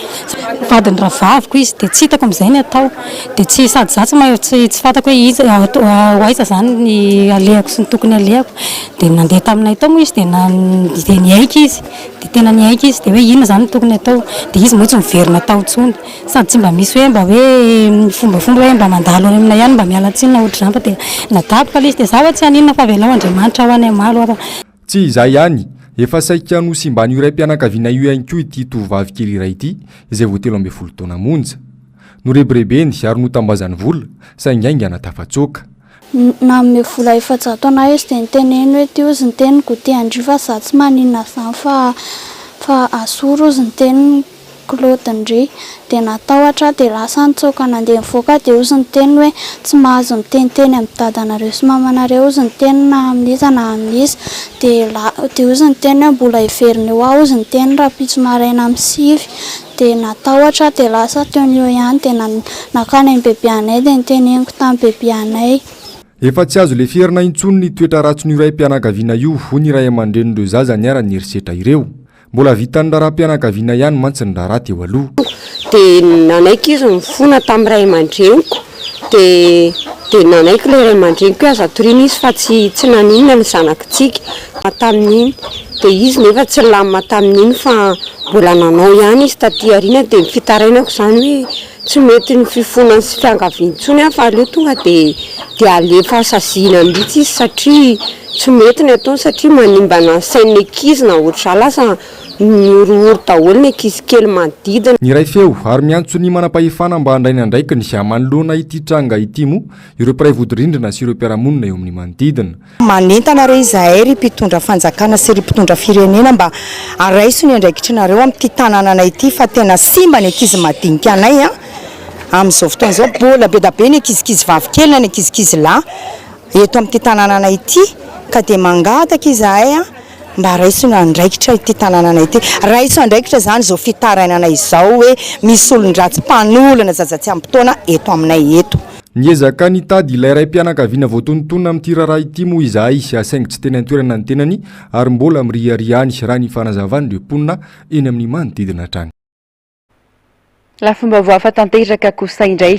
Speaker 9: vadin'ny rahavaviko izy dia tsy hitako amin'izay ny atao. Dia tsy sady izaho tsy mahay tsy tsy fantako hoe iza ho aiza izany ny alehako sy ny tokony alehako. Dia nandeha taminay tao moa izy dia na dia niaiky izy, dia tena niaiky izy dia hoe inona izany no tokony atao. Dia izy moa tsy niverina tao intsony. Sady tsy mba misy hoe mba hoe fombafomba hoe mba mandalo any aminay ihany mba miala tsiny na ohatr'izany fa dia nadaboka ilay izy dia izaho ho'a tsy haninona fa avelao Andriamanitra ho any hamaly ho'a fa.
Speaker 13: Tsy izaho ihany, efa saika nosimban'io raim-pianakaviana io ihany koa ity tovovavy kely iray ity izay vao 13 taona monja. Norebirebeny ary notambazany vola, saingy haingana tafatsoaka.
Speaker 15: Nanome vola 400 anah izy dia niteneno hoe ty ozy ny teniny goûter an-dry fa za tsy maninona zany fa fa asory ozy ny teniny Claude-ndry dia natahotra aho dia lasa nitsoaka nandeha nivoaka dia ozy ny teniny hoe tsy mahazo miteniteny amin'ny dadanareo sy mamanareo ozy ny teniny na amin'iza na amin'iza dia la dia ozy ny teniny hoe mbola hiverina eo aho ozy ny teniny rahampitso maraina amin'ny sivy Dia natahotra aho dia lasa teo no eo ihany dia nankany amin'ny bebe anay dia noteneniko tamin'ny bebe anay.
Speaker 13: Efa tsy azo leferina intsony ny toetra ratsin'io raim-pianakaviana io, hoy ny ray aman-drenin'ireo zaza niharan'ny herisetra ireo. Mbola vitan'ny raharaham-pianakaviana ihany mantsy ny raharaha teo aloha.
Speaker 16: Dia nanaiky izy nifona tamin'ny ray aman-dreniko dia dia nanaiky ilay ray aman-dreniko hoe aza toriana izy fa tsy tsy naninona ny zanakitsika tamin'iny dia izy nefa tsy nilamina tamin'iny fa Mbola nanao ihany izy taty aoriana dia ny fitarainako izany hoe tsy mety ny fifonany sy fiangaviany intsony aho fa aleo tonga dia dia alefa saziana mihitsy izy satria tsy mety ny ataony satria manimbana ny sain'ny ankizy na ohatr'izany lasa mihorohoro daholo ny ankizy kely manodidina.
Speaker 13: Niray feo ary miantso ny manam-pahefana mba handray ny andraikiny manoloana ity tranga ity moa ireo mpiray vodirindrina sy ireo mpiara-monina eo amin'ny manodidina.
Speaker 17: Manentana re izahay ry mpitondra fanjakana sy ry mpitondra firenena mba araiso ny andraikitrinareo amin'ity tanànanay ity fa tena simba ny ankizy madinika anay a! amin'izao fotoana izao mbola be da be ny ankizikizy vavy kely na ny ankizikizy lahy eto amin'ity tanànanay ity ka dia mangataka izahay a! mba raiso ny andraikitra ity tanànanay ity, raiso andraikitra izany izao fitarainanay izao hoe misy olon-dratsy mpanolana zaza tsy ampy taona eto aminay eto.
Speaker 13: Niezaka nitady ilay raim-pianakaviana voatonontonona amin'ity raharaha ity moa izahay saingy tsy teny an-toerana ny tenany ary mbola miriaria any raha ny fanazavan'ireo mponina eny amin'ny manodidina hatrany.
Speaker 2: Lafim-baovao hafa tanteraka kosa indray.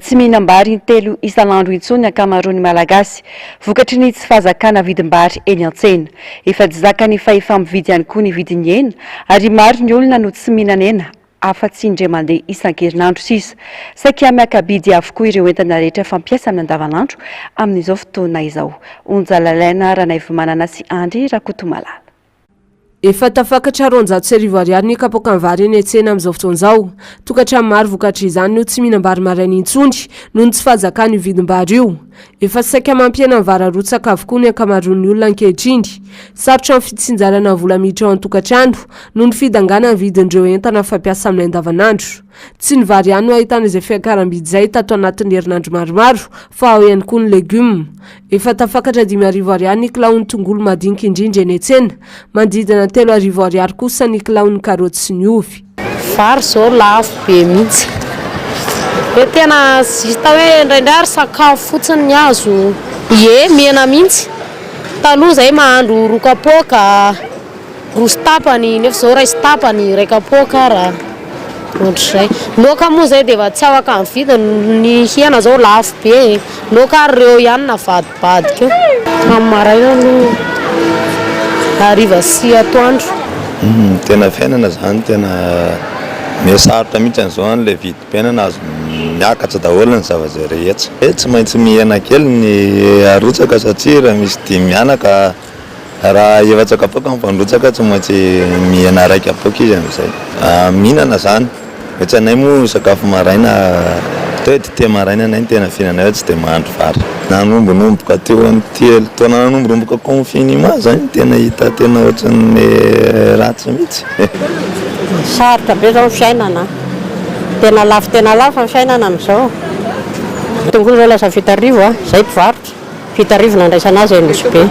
Speaker 2: Tsy mihinam-bary intelo isan'andro intsony ny ankamaroan'ny Malagasy, vokatry ny tsy fahazakana vidim-bary eny an-tsena. Efa tsy zakan'ny fahefa-mividy ihany koa ny vidin'ny hena, ary maro ny olona no tsy mihinana hena afa-tsy indray mandeha isan-kerinandro sisa. Saika miaka-bidy avokoa ireo entana rehetra fampiasa amin'ny andavanandro amin'izao fotoana izao. Onja Lalaina Ranaivomanana sy Andry Rakotomalala.
Speaker 18: Efa tafakatra 1200 ariary ny kapoakan'ny vary eny an-tsena amin'izao fotoana izao. Tokantrano maro vokatr'izany no tsy mihinam-bary maraina intsony noho ny tsy fahazakana io vidim-bary io. Efa saika mampihena ny vary arotsaka avokoa ny ankamaroan'ny olona ankehitriny. Sarotra ny fitsinjarana ny vola miditra ao an-tokantrano noho ny fidanganan'ny vidin'ireo entana fampiasa amin'ny andavanandro. Tsy ny vary ihany no ahitana izay fiakaram-bidy izay tato anatin'ny herinandro maromaro fa ao ihany koa ny legioma. Efa tafakatra 5000 ariary ny kilaon'ny tongolo madinika indrindra eny an-tsena. Manodidina ny 3000 ariary kosa ny kilaon'ny karaoty sy ny ovy.
Speaker 19: Vary zao lafo be mihitsy. Hoe tena juste hoe indraindray ary sakafo fotsiny ny azo. Ie, mihena mihitsy. Taloha zahay mahandro roa kapoaka, roa sy tapany, nefa zao iray sy tapany, iray kapoaka ara. Ohatr'izay. Laoka moa izay dia efa tsy afaka mividy, ny hena izao lafo be e. Laoka ary ireo ihany navadibadika eo. Amin'ny maraina aloha, hariva sy atoandro.
Speaker 20: Ny tena fiainana zany tena miha sarotra mihitsy an'izao an, le vidim-piainana azo miakatra daholo ny zava-zay rehetra. Tsy maintsy mihena kely ny arotsaka satria raha misy dimy mianaka Raha efatra kapoaka ny mpandrotsaka tsy maintsy mihena iray kapoaka izy amin'izay. Mihinana izany. Mety anay moa sakafo maraina atao hoe dite maraina anay no tena fihinanay fa tsy dia mahandro vary. Nanombonomboka teo amin'ny telo taona nanombonomboka confinement izany no tena hita tena ohatran'ny ratsy mihitsy.
Speaker 21: Sarotra be izao ny fiainana an! Tena lafo tena lafo ny fiainana amin'izao. Tongolo izao lasa 87 an, izay mpivarotra. 70 nandraisana azy any Nosy Be.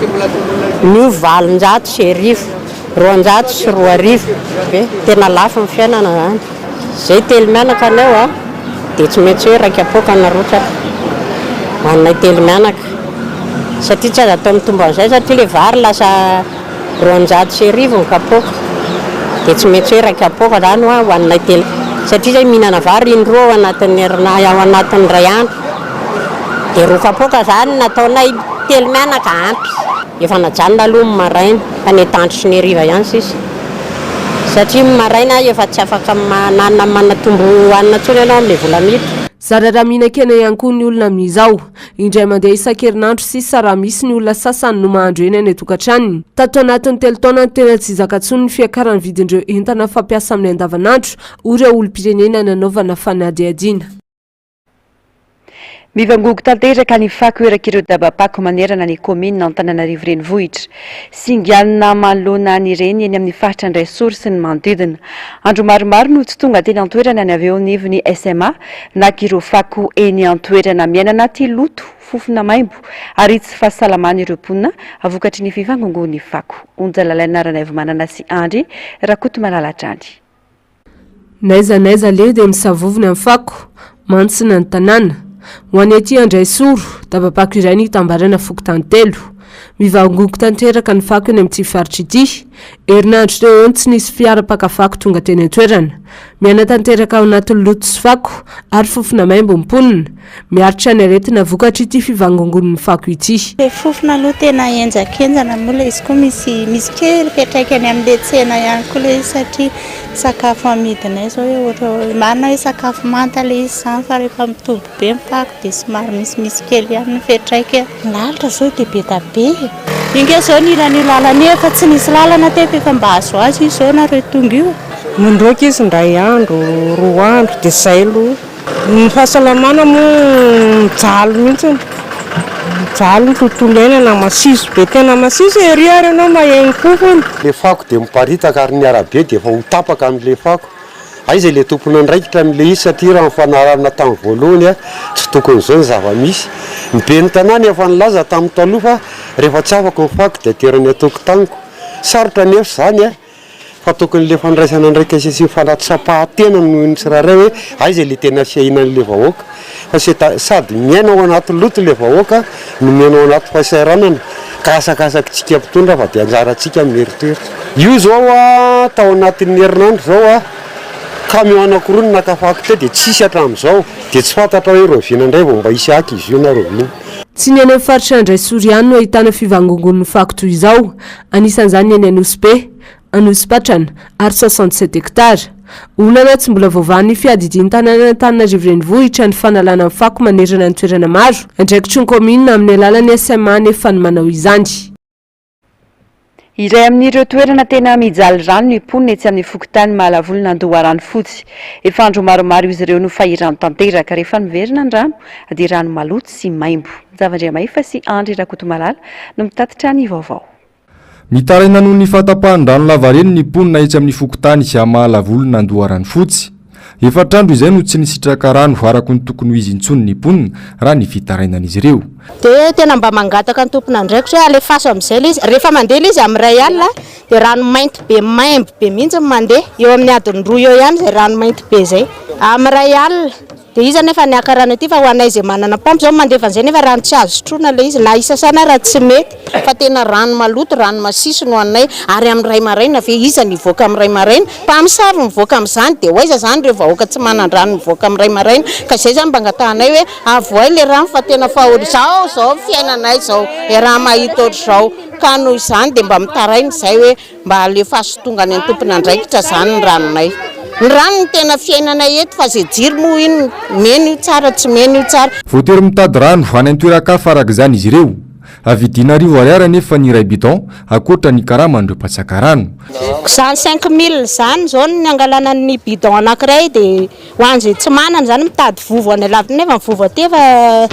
Speaker 21: Ny ovy 1800, 2200 be. Tena lafo ny fiainana zany. Zay telo mianaka ny ao dia tsy maintsy hoe iray kapoaka no arotsaka ho anay telo mianaka. Satria tsy azo atao mitombo an'izay satria ilay vary lasa 1200 ny kapoaka. Dia tsy maintsy hoe iray kapoaka zany ho anay telo. Satria zay mihinana vary indroa ao anatin'ny herinandro, ao anatin'ny iray andro. Dia roa kapoaka izany nataonay telo mianaka ampy. Efa najanona aloha ny maraina fa ny atoandro sy ny hariva ihany sisa. Satria ny maraina efa tsy afaka manana manatombo hanina intsony ianao amin'ilay vola miditra.
Speaker 18: Zara raha mihinan-kena ihany koa ny olona amin'izao. Indray mandeha isan-kerinandro sisa raha misy ny olona sasany no mahandro hena any an-tokantranony. Tato anatin'ny telo taona no tena tsy zaka intsony ny fiakaran'ny vidin'ireo entana fampiasa amin'ny andavanandro, hoy ireo olom-pirenena nanaovana fanadihadiana.
Speaker 2: Mivangogo tanteraka ny fako erak'ireo dabam-pako manerana ny kaominina Antananarivo Renivohitra. Singanina manoloana an'ireny eny amin'ny faritra Andraisoro sy ny manodidina. Andro maromaro no tsy tonga teny an-toerana ny avy eo anivon'ny SMA naka ireo fako eny an-toerana. Miaina anaty loto, fofona maimbo ary tsy fahasalamana ireo mponina vokatry ny fivangongoan'ny fako. Onja Lalaina Ranaivomanana sy Andry Rakotomalala hatrany.
Speaker 18: N'aiza n'aiza aleha dia misavovona ny fako, mantsina ny tanàna. Ho an'ny aty Andraisoro, dabam-pako iray ny itambarana fokontany telo. Mivangongo tanteraka ny fako eny amin'ity faritra ity. Herinandro teo eo no tsy nisy fiara mpaka fako tonga teny an-toerana. Miaina tanteraka ao anatin'ny loto sy fako ary fofona maimbo ny mponina. Miaritra ny aretina vokatr'ity fivangongon'ny fako ity.
Speaker 22: Ilay fofona aloha tena henjakenjana moa ilay izy koa misy misy kely fiantraikany amin'ilay tsena ihany koa ilay izy satria sakafo amidinay izao hoe ohatra hoe marina hoe sakafo manta ilay izy izany fa rehefa mitombo be ny fako dia somary misimisy kely ihany ny fiantraikany. Ny lalitra izao dia be dia be e! Io nge izao ny ilan'io lalana io efa tsy nisy lalana teto efa mba azoazo io izao nareo tonga io.
Speaker 23: Mondroaka izy indray andro, roa andro dia izay aloha. Ny fahasalamana moa mijaly mihitsy, mijaly ny tontolo iainana, masiso be, tena masiso ery ary ianao maheno fofona.
Speaker 24: Le fako dia miparitaka ary ny arabe dia efa ho tapaka amin'le fako. Aiza ilay tompon'andraikitra amin'ilay izy satria raha nifanarahana tamin'ny voalohany a, tsy tokony izao ny zava-misy. Ny ben'ny tanàna efa nilaza tamin'ny taloha fa rehefa tsy afaka ny fako dia atero any an-tokotaniko. Sarotra anefa izany a. Fa tokony le fandraisana andraikitra sy ny fanatsapahan-tena noho ny tsirairay hoe aiza le tena fiainan'le vahoaka fa c'est à sady miaina ao anaty loto le vahoaka no miaina ao anaty fahasahiranana ka asakasakitsika mpitondra fa de anjarantsika ny mieritreritra. Io zao a tao anatin'ny herinandro zao a camion anakiroa no naka fako teo de tsisy hatramin'izao de tsy fantatra hoe rahoviana indray vao mba hisy haka izy io na rahoviana.
Speaker 18: Tsy ny any amin'ny faritra Andraisoro ihany no ahitana fivangongon'ny fako toy izao. Anisan'izany ny eny Anosibe, Anosipatrana ary 67 hectares. Olana tsy mbola voavahan'ny fiadidian'ny tanànan'Antananarivo Renivohitra ny fanalana ny fako manerana ny toerana maro. Andraikitry ny kaominina amin'ny alalan'ny SMA anefa ny manao izany.
Speaker 2: Iray amin'ireo toerana tena mijaly rano ny mponina etsy amin'ny fokontany Mahalavolona Andoharanofotsy. Efa andro maromaro izy ireo no fahirano tanteraka. Rehefa miverina ny rano dia rano maloto sy maimbo. Javandriamahefa sy Andry Rakotomalala no mitatitra ny vaovao.
Speaker 13: Mitaraina noho ny fahatapahan-drano lavareny ny mponina etsy amin'ny fokontany Mahalavolona Andoharanofotsy. Efatra andro izay no tsy nisitraka rano araka ny tokony ho izy intsony ny mponina, raha ny fitarainan'izy ireo.
Speaker 25: Dia tena mba mangataka ny tompon'andraikitra hoe alefaso amin'izay ilay izy. Rehefa mandeha ilay izy amin'ny iray alina dia rano mainty be maimbo be mihitsy no mandeha. Eo amin'ny adiny roa eo ihany izay rano mainty be izay. Amin'ny iray alina. Dia iza nefa ny haka rano aty fa ho anay izay manana paompy izao mandefa an'izay nefa rano tsy azo sotroina ilay izy na hisasana ara tsy mety fa tena rano maloto rano masiso no anay ary amin'ny iray maraina ve iza no hivoaka amin'ny iray maraina? Mpamosavy mivoaka amin'izany dia ho aiza izany ireo vahoaka tsy manan-drano mivoaka amin'ny iray maraina ka izay izany mba angatahanay hoe avohay ilay rano fa tena fahoriana izao izao ny fiainanay izao iaraha mahita ohatr'izao ka noho izany dia mba mitaraina izay hoe Mba alefaso tonga any an-tompon'andraikitra zany ny ranonay. Ny rano no tena fiainanay eto fa ze jiro moa iny mena io tsara tsy mena io tsara.
Speaker 13: Voatery mitady rano any an-toeran-kafa araka izany izy ireo. Vidina arivo ariary anefa ny iray bidon, ankoatra ny karaman'ireo mpatsaka rano.
Speaker 25: Zany 5000 zany zao ny angalana ny bidon anakiray de ho an'izay tsy manana zany mitady vovo any alavitra nefa ny vovo aty efa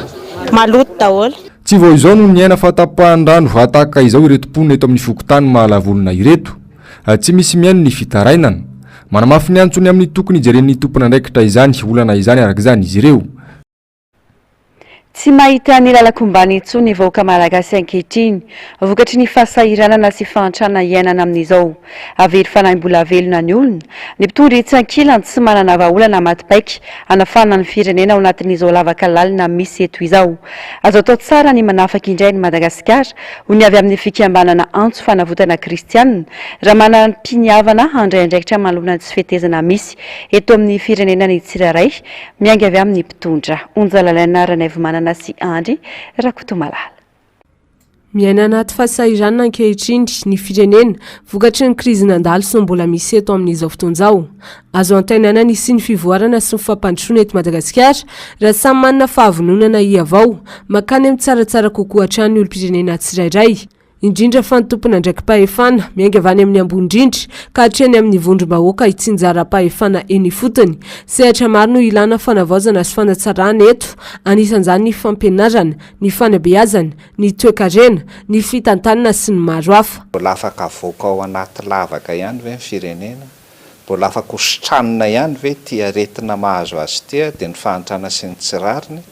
Speaker 25: maloto daholo.
Speaker 13: Tsy vao izao no niaina fahatapahan-drano tahaka izao ireto mponina eto amin'ny fokontany Mahalavolona ireto. Tsy misy mihaino ny fitarainana. Manamafy ny antsony amin'ny tokony hijeren'ny tompon'andraikitra izany olana izany araka izany izy ireo.
Speaker 2: Tsy mahita ny lalan-kombany intsony ny vahoaka malagasy ankehitriny, vokatry ny fahasahiranana sy fahantrana iainana amin'izao. Very fanahy mbola velona ny olona. Ny mpitondra etsy ankilany tsy manana vahaolana maty paika hanafahana ny firenena ao anatin'izao lavaka lalina misy eto izao. Azo atao tsara ny manafaka indray an'i Madagasikara, hoy ny avy amin'ny fikambanana Antso Fanavotana Kristianina, raha manam-piniavana handray andraikitra manoloana ny tsy fetezana misy eto amin'ny firenena ny tsirairay, miainga avy amin'ny mpitondra. Onja Lalaina Ranaivomanana sy Andry Rakotomalala.
Speaker 18: Miaina anaty fahasahiranana ankehitriny ny firenena vokatry ny krizy nandalo sy ny mbola misy eto amin'izao fotoana izao. Azo antenaina ny hisian'ny fivoarana sy ny fampandrosoana eto Madagasikara raha samy manana fahavononana hihavao mankany amin'ny tsaratsara kokoa hatrany ny olom-pirenena tsirairay, indrindra fa ny tompon'andraiki-pahefana miainga avy any amin'ny ambony indrindra ka hatreny amin'ny vondrom-bahoaka itsinjaram-pahefana eny ifotony. Sehatra maro no ilana fanavaozana sy fanatsarana eto, anisan'izany ny fampianarana, ny fanabeazana, ny toekarena, ny fitantanana sy ny maro hafa.
Speaker 4: Mbola afaka avoaka ao anaty lavaka ihany ve ny firenena? Mbola afaka ho sitranina ihany ve ity aretina mahazo azy ity dia ny fahantrana sy ny tsy rariny?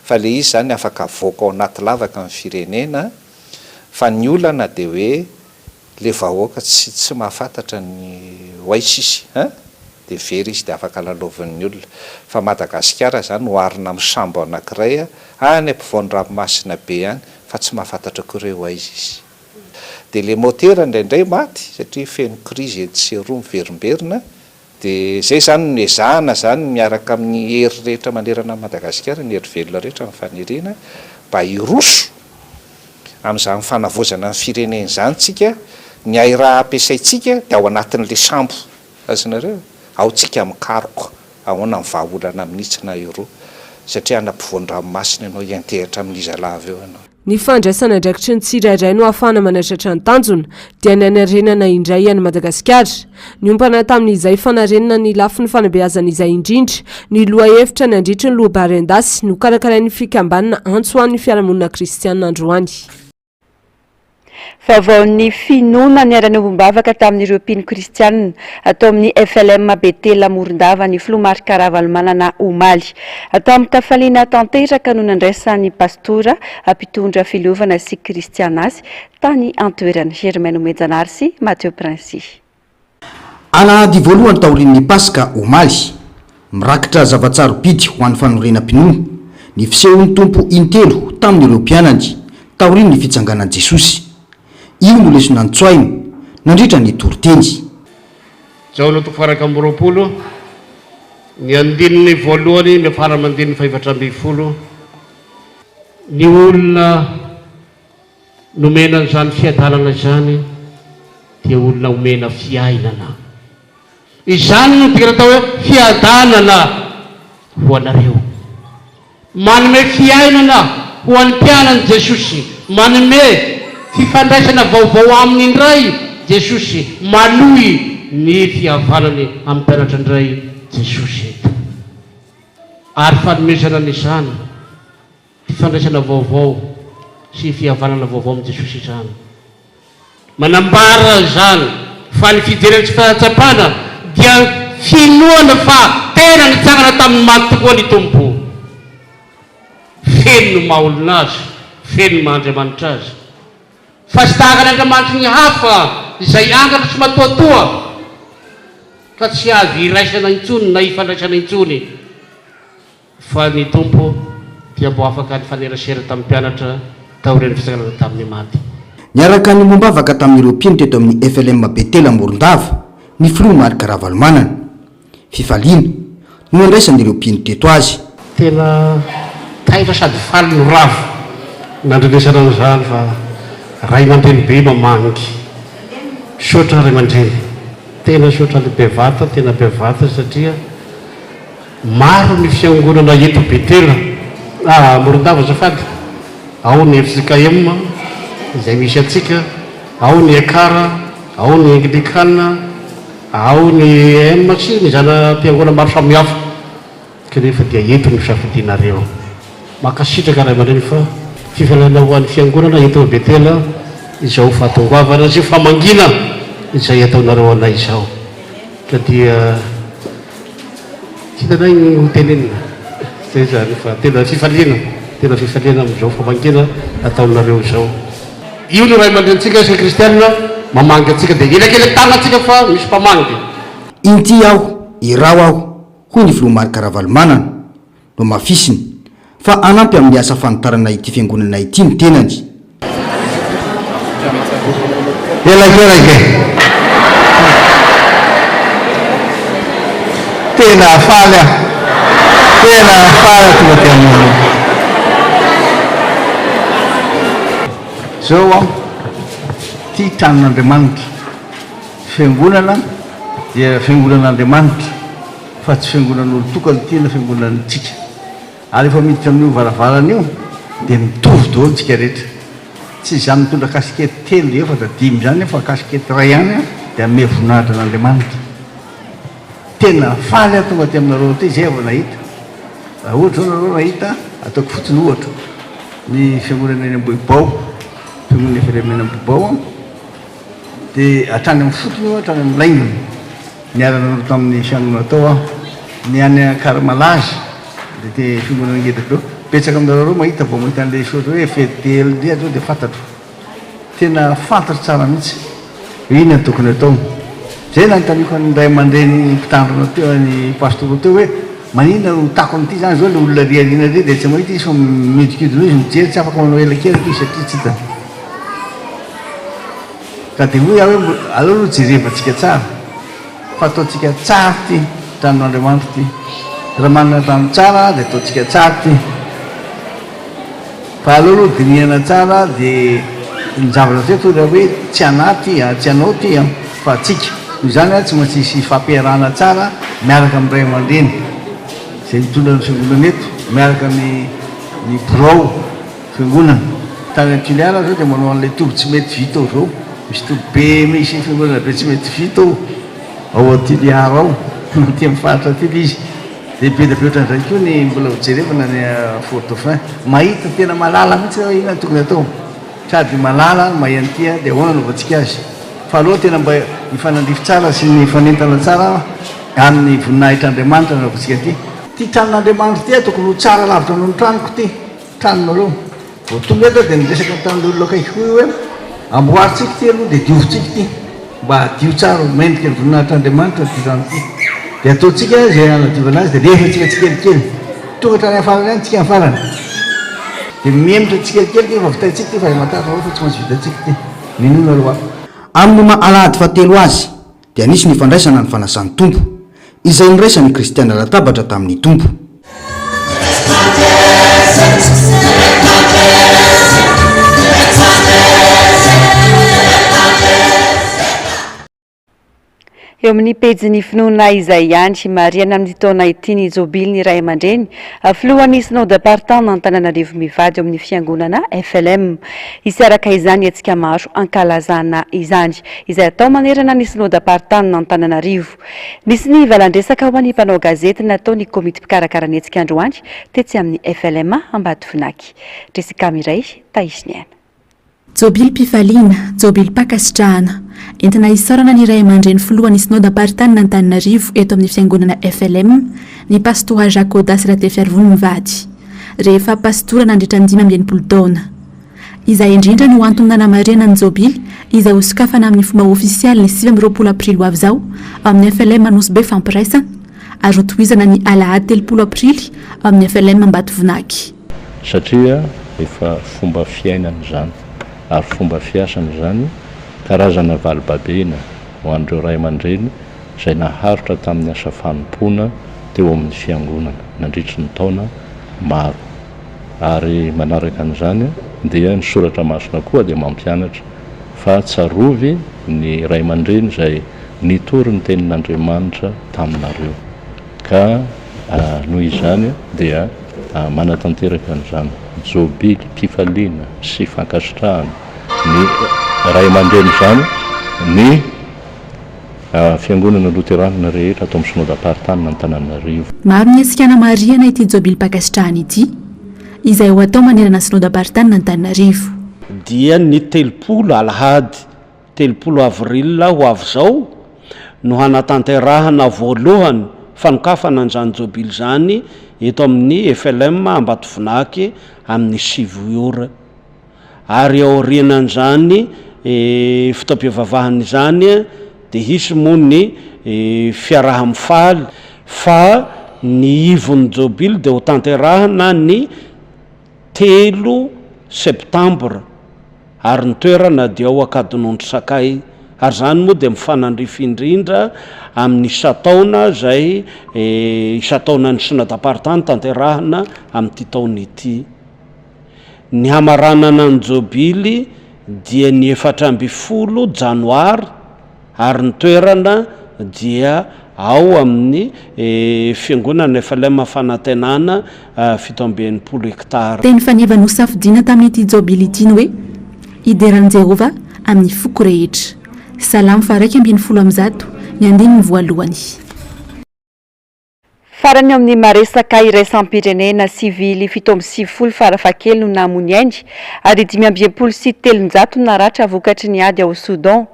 Speaker 4: Fa le izy izany afaka avoaka ao anaty lavaka ny firenena fa ny olana dia hoe Le vahoaka tsy tsy mahafantatra ny ho aiza izy hein! De very izy de afaka lalaovin'ny olona. Fa Madagasikara zany oharina amin'ny sambo anakiray any ampovoan'ny ranomasina be any fa tsy mahafantatra akory hoe ho aiza izy. De le motera indraindray maty satria feno crise etsy sy eroa miverimberina de zay zany no ezahana zany miaraka amin'ny hery rehetra manerana an'i Madagasikara, ny hery velona rehetra ny faniriana mba hiroso Amin'izany fanavaozana ny firenena izany tsika, ny hairaha ampiasaintsika dia ao anatin'ilay sambo. Azonareo? Ao tsika mikaroka ahoana ny vahaolana amin'itsy na iroa. Satria any ampovoan-dranomasina ianao, hiantehitra amin'iza lava eo ianao.
Speaker 18: Ny fandraisana andraikitry ny tsirairay no ahafahana manatratra ny tanjona, dia ny hanarenana indray an'i Madagasikara. Niompana tamin'izay fanarenana ny lafiny fanabeazana izay indrindra ny lohahevitra nandritry ny loabary an-dasy nokarakarain'ny fikambanana Antso ho an'ny fiarahamonina kristiana androany.
Speaker 2: Vaovaon'ny finoana niara-niombom-bavaka tamin'ireo mpino kristianina tao amin'ny FLM Betela Morondava ny filoha Marc Ravalomanana omaly. Tamin-kafaliana tanteraka no nandraisan'ny pastora mpitondra fileovana sy kristiana azy tany an-toerana. Germain Nomenjanahary sy Mathieu Princi.
Speaker 6: Alahady voalohany taorian'ny Paska omaly. Mirakitra zava-tsarobidy ho an'ny fanorenam-pinoana ny fisehon'ny Tompo intelo tamin'ireo mpianany taorian'ny fitsanganan'i Jesosy. Io no lesona notsoahiny nandritra ny toriteny.
Speaker 7: Jaona toko faha-21, ny andininy voalohany miafara amin'ny andininy fahefatra ambinifolo, Ny olona Nomena an'izany fiadanana izany dia olona omena fiainana. Izany no dikany atao hoe fiadanana ho anareo. Manome fiainana ho an'ny mpianany Jesosy, manome fifandraisana vaovao aminy indray Jesosy, manohy ny fihavanany amin'ny mpianatra indray Jesosy eto. Ary fanomezana an'izany. Fifandraisana vaovao sy fihavanana vaovao amin'i Jesosy izany. Manambara izany fa ny fijerena sy fahatsapana dia finoana fa tena nitsangana tamin'ny maty tokoa ny Tompo. Feno ny maha olona Azy, feno ny maha Andriamanitra Azy. Fa tsy tahaka ny andriamanitry ny hafa izay angatra sy matoatoa ka tsy azo iraisana intsony na ifandraisana intsony. Fa ny Tompo dia mbo afaka nifanerasera tamin'ny mpianatra taorian'ny fitsanganana tamin'ny maty.
Speaker 6: Niaraka niombom-bavaka tamin'ireo mpino teto amin'ny FLM Betela Morondava ny filoha Marc Ravalomanana. Fifaliana no nandraisan'ireo mpino teto azy.
Speaker 7: Tena taitra sady faly no ravo nandrenesana an'izany fa ray aman-dreny be mamangy. Misaotra ray aman-dreny. Tena misaotra an'i Bevata, tena Bevata satria maro ny fiangonana eto Betela, ah Morondava azafady, ao ny fjkm izay misy antsika, ao ny Ekar, ao ny Anglikana, Ao ny EM sy ny zana-piangonana maro samihafa kanefa dia eto no safidianareo. Mankasitraka ray aman-dreny fa fifaliana ho an'ny fiangonana eto Betela izao fahatongoavana sy famangiana izay ataonareo anay izao. Ka dia tsy hitanay ny ho tenenina. Izay izany fa tena fifaliana, tena fifaliana amin'izao famangiana ataonareo izao. Io ny ray aman-drenintsika isika kristianina mamangy antsika dia elakelan-tanantsika fa misy mpamangy.
Speaker 6: Inty aho, iraho aho, hoy ny filoha Marc Ravalomanana. Nohamafisiny fa hanampy amin'ny asa fanitarana ity fiangonana ity ny tenany.
Speaker 3: Elakelaka e! Tena faly aho, tena faly aho tonga aty aminareo.
Speaker 12: Zao aho tia tranon'Andriamanitra. Fiangonana dia fiangonan'Andriamanitra fa tsy fiangonan'olon-tokana ity na fiangonantsika. Ary rehefa miditra amin'io varavarana io dia mitovy daholo tsika rehetra. Tsy izany mitondra kasikety telo, efatra, dimy izany fa kasikety iray ihany dia hanome voninahitra an'Andriamanitra. Tena faly aho tonga aty aminareo aty izay vao nahita. Raha ohatra izao nareo nahita, ataoko fotsiny ohatra, ny fiangonana eny Ambohibao, fiangonana FLM eny Ambohibao, dia hatrany amin'ny fotony io hatrany amin'ny laingony. Niara-nanoro tamin'ny fiangonana tao aho. Ny any Ankaramalaza, dia te fiangonana ngeda be eo. Betsaka aminareo mahita vao mahita an'ilay soratra hoe FDLD zao dia fantatro. Tena fantatro tsara mihitsy hoe inona no tokony atao. Izay nanontaniako an'ny ray aman-dreny mpitandrina teo, ny pastora teo hoe maninona no takona ity izany zao ilay olona ary aoriana ary dia tsy mahita izy fa mihodinkodina eo izy mijery tsy afaka manao elakelaka izy satria tsy hitany. Ka dia hoy aho hoe aleo aloha jerevantsika tsara fa ataontsika tsara ity tranon'Andriamanitra ity. Raha manana trano tsara dia ataontsika tsara ity. Fa aleo aloha dinihana tsara dia ny zavatra teto raha hoe tsy anah ity an, tsy anao ity an, fa antsika. Noho izany an, tsy maintsy hisy fampiarahana tsara miaraka amin'ny ray aman-dreny izay mitondra ny fiangonana eto, miaraka ny ny birao fiangonana. Tany Toliara zao dia manao an'ilay toby tsy mety vita ao zao. Misy toby be, misy fiangonana be tsy mety vita ao, ao Toliara ao, aty amin'ny faritra aty ilay izy. Dia be dia be ohatran'izay koa ny mbola ho jerevana any Fort Dauphin. Mahita tena mahalala mihitsy hoe inona no tokony atao. Sady mahalala no mahay an'ity dia ahoana no anaovantsika azy. Fa aleo tena mba hifanandrify tsara sy mifanentana tsara amin'ny voninahitr'Andriamanitra no anaovantsika an'ity. Ity tranon'Andriamanitra ity tokony ho tsara lavitra noho ny tranoko ity. Tranonareo. Vao tonga eto aho dia niresaka tamin'ilay olona akaikiko io hoe amboarintsika ity aloha dia diovintsika ity mba hadio tsara ho mendrika ny voninahitr'Andriamanitra ity trano ity. Dia ataontsika izay hanadiovana azy dia alefantsika tsikelikely. Tonga hatrany amin'ny farany ihany tsika amin'ny farany. Dia mihemotra tsikelikely ity fa vitaintsika ity fa aza matahotra nareo fa tsy maintsy vitantsika ity. Minoa nareo ahy.
Speaker 6: Amin'ny maha alahady fahatelo azy dia nisy ny fandraisana ny fanasan'ny Tompo, izay niraisan'ny kristiana latabatra tamin'ny Tompo.
Speaker 2: Eo amin'ny pejin'ny finoana izay ihany, marihana amin'ity taona ity ny jobilin'ny ray aman-dreny, filohan'ny Synodam-paritanin'Antananarivo mivady ao amin'ny fiangonana FLM. Hisy araka izany hetsika maro hankalazana izany, izay hatao manerana ny Synodam-paritanin'Antananarivo. Nisy ny valan-dresaka ho an'ny mpanao gazety nataon'ny komity mpikarakara ny hetsika androany tetsy amin'ny FLM Ambatovinaky. Jessica Mireille, Tahisy-Niaina.
Speaker 5: Jobilim-pifaliana, jobilim-pankasitrahana. Entina hisaorana ny ray aman-dreny filohan'ny Synodamparitany-n'Antananarivo eto amin'ny fiangonana FLM, ny Pastora Jacques Audace Ratefiarivony mivady. Rehefa pastora nandritra ny 65 taona. Izay indrindra no antony nanamarihana ny jobily izay hosokafana amin'ny fomba ofisialy ny 29 aprily ho avy izao ao amin'ny FLM Anosibe Fampiraisana. ary hotohizana ny alahady 30 aprily ao amin'ny FLM Ambatovinaky.
Speaker 1: Satria efa fomba fiainana izany ary fomba fiasana izany, karazana valibabena ho an'ireo ray aman-dreny izay naharitra tamin'ny asa fanompoana teo amin'ny Fiangonana nandritry ny taona maro. Ary manaraka an'izany dia ny Soratra Masina koa dia mampianatra fa tsarovy ny ray aman-dreny izay nitory ny tenin'Andriamanitra taminareo. Ka noho izany dia manatanteraka an'izany jobily-pifaliana sy fankasitrahana ny ray aman-dreny izany ny Fiangonana Loteranina rehetra ato amin'ny Synodam-paritanin'Antananarivo.
Speaker 5: Maro ny hetsika hanamarihana ity jobilim-pankasitrahana ity, izay ho atao manerana ny Synodam-paritanin'Antananarivo.
Speaker 8: Dia ny 30 alahady 30 avril ho avy izao no hanatanterahana voalohany fanokafana an'izany jobily izany eto amin'ny FLM Ambatovinaky amin'ny sivy ora. Ary aorianan'izany fotoam-pivavahana izany dia hisy moa ny fiaraha-mifaly fa ny ivon'ny jobily dia hotanterahina ny telo septambra ary ny toerana dia ao Ankadinondry Sakay ary izany moa dia mifanandrify indrindra amin'ny isan-taona izay isan-taonan'ny synodam-paritany tanterahina amin'ity taona ity. Ny hamaranana ny jobily dia ny 14 janoary ary ny toerana dia ao amin'ny Fiangonana FLM Fanantenana 67 hectares.
Speaker 5: Teny faneva nosafidiana tamin'ity jobily ity ny hoe, Hidera an'i Jehovah amin'ny foko rehetra. Salamo faha-111, ny andininy voalohany.
Speaker 2: Farany eo amin'ny maresaka iraisam-pirenena, sivily 97 farafahakeliny no namoy ny ainy ary 365 naratra vokatry ny ady ao Soudan.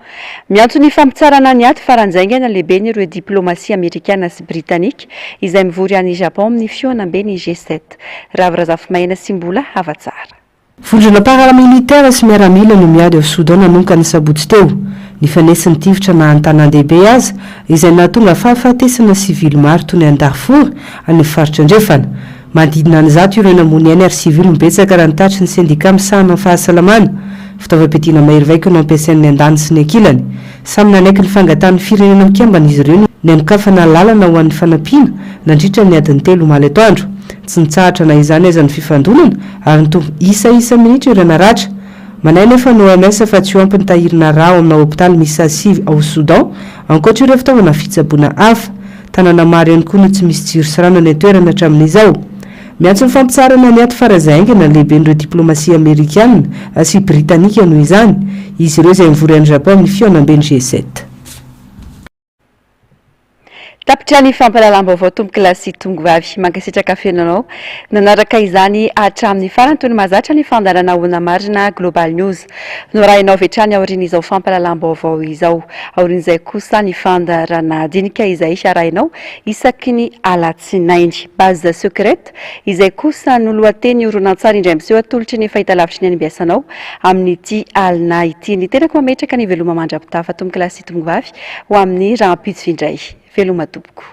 Speaker 2: Miantso ny fampitsarana ny ady faran'izay lehibe ireo diplaomasia amerikana sy britanika izay mivory any Japon amin'ny fihaonamben'ny G7. Ravo Razafimaena sy Mbola Havatsara.
Speaker 10: Vondrona paramilitera sy miaramila no miady ao Soudan nanomboka ny sabotsy teo. Nifanesy ny tifitra na an-tanàn-dehibe aza, izay nahatonga fahafatesana sivily maro toy ny any Darfour, any amin'ny faritra andrefana. Manodidina ny 100 ireo namoy ny ainy ary sivily no betsaka raha ny tatitry ny sendikà misahana ny fahasalamana. Fitaovam-piadiana mahery vaika no ampiasain'ny andaniny sy ny ankilany. Samy nanaiky ny fangatahan'ny Firenena Mikambana izy ireo ny hanokafana lalana ho an'ny fanampiana nandritra ny adiny telo omaly atoandro. Tsy nitsahatra na izany aza ny fifandonana ary nitombo isa isa-minitra ireo naratra. Manahy nefa ny OMS fa tsy ho ampy ny tahirina rà ao amina hopitaly miisa sivy ao Soudan, ankoatra ireo fitaovana fitsaboana hafa. Tanàna maro ihany koa no tsy misy jiro sy rano any an-toerana hatramin'izao. Miantso ny fampitsaharana ny ady faran'izay haingana ny lehiben'ireo diplaomasia amerikana sy britanika noho izany, izy ireo izay mivory any Japon amin'ny fihaonamben'ny G7.
Speaker 2: Tapitra ny fampahalalam-baovao tompokolahy sy tongovavy. Mankasitraka feno anao nanaraka izany hatramin'ny farany toy ny mahazatra ny fandaharana Ahoana Marina Global News. Noarahinao avy hatrany aorian'izao fampahalalam-baovao izao. Aorian'izay kosa ny fandaharana dinika izay arahinao isaky ny alatsinainy. Base secrète izay kosa no lohateny horonantsary indray miseho atolotry ny fahitalavitry ny NBS anao amin'ity alina ity. Ny tenako mametraka ny veloma mandra-pitafa tompokolahy sy tongovavy ho amin'ny rahampitso indray. Veloma tompoko.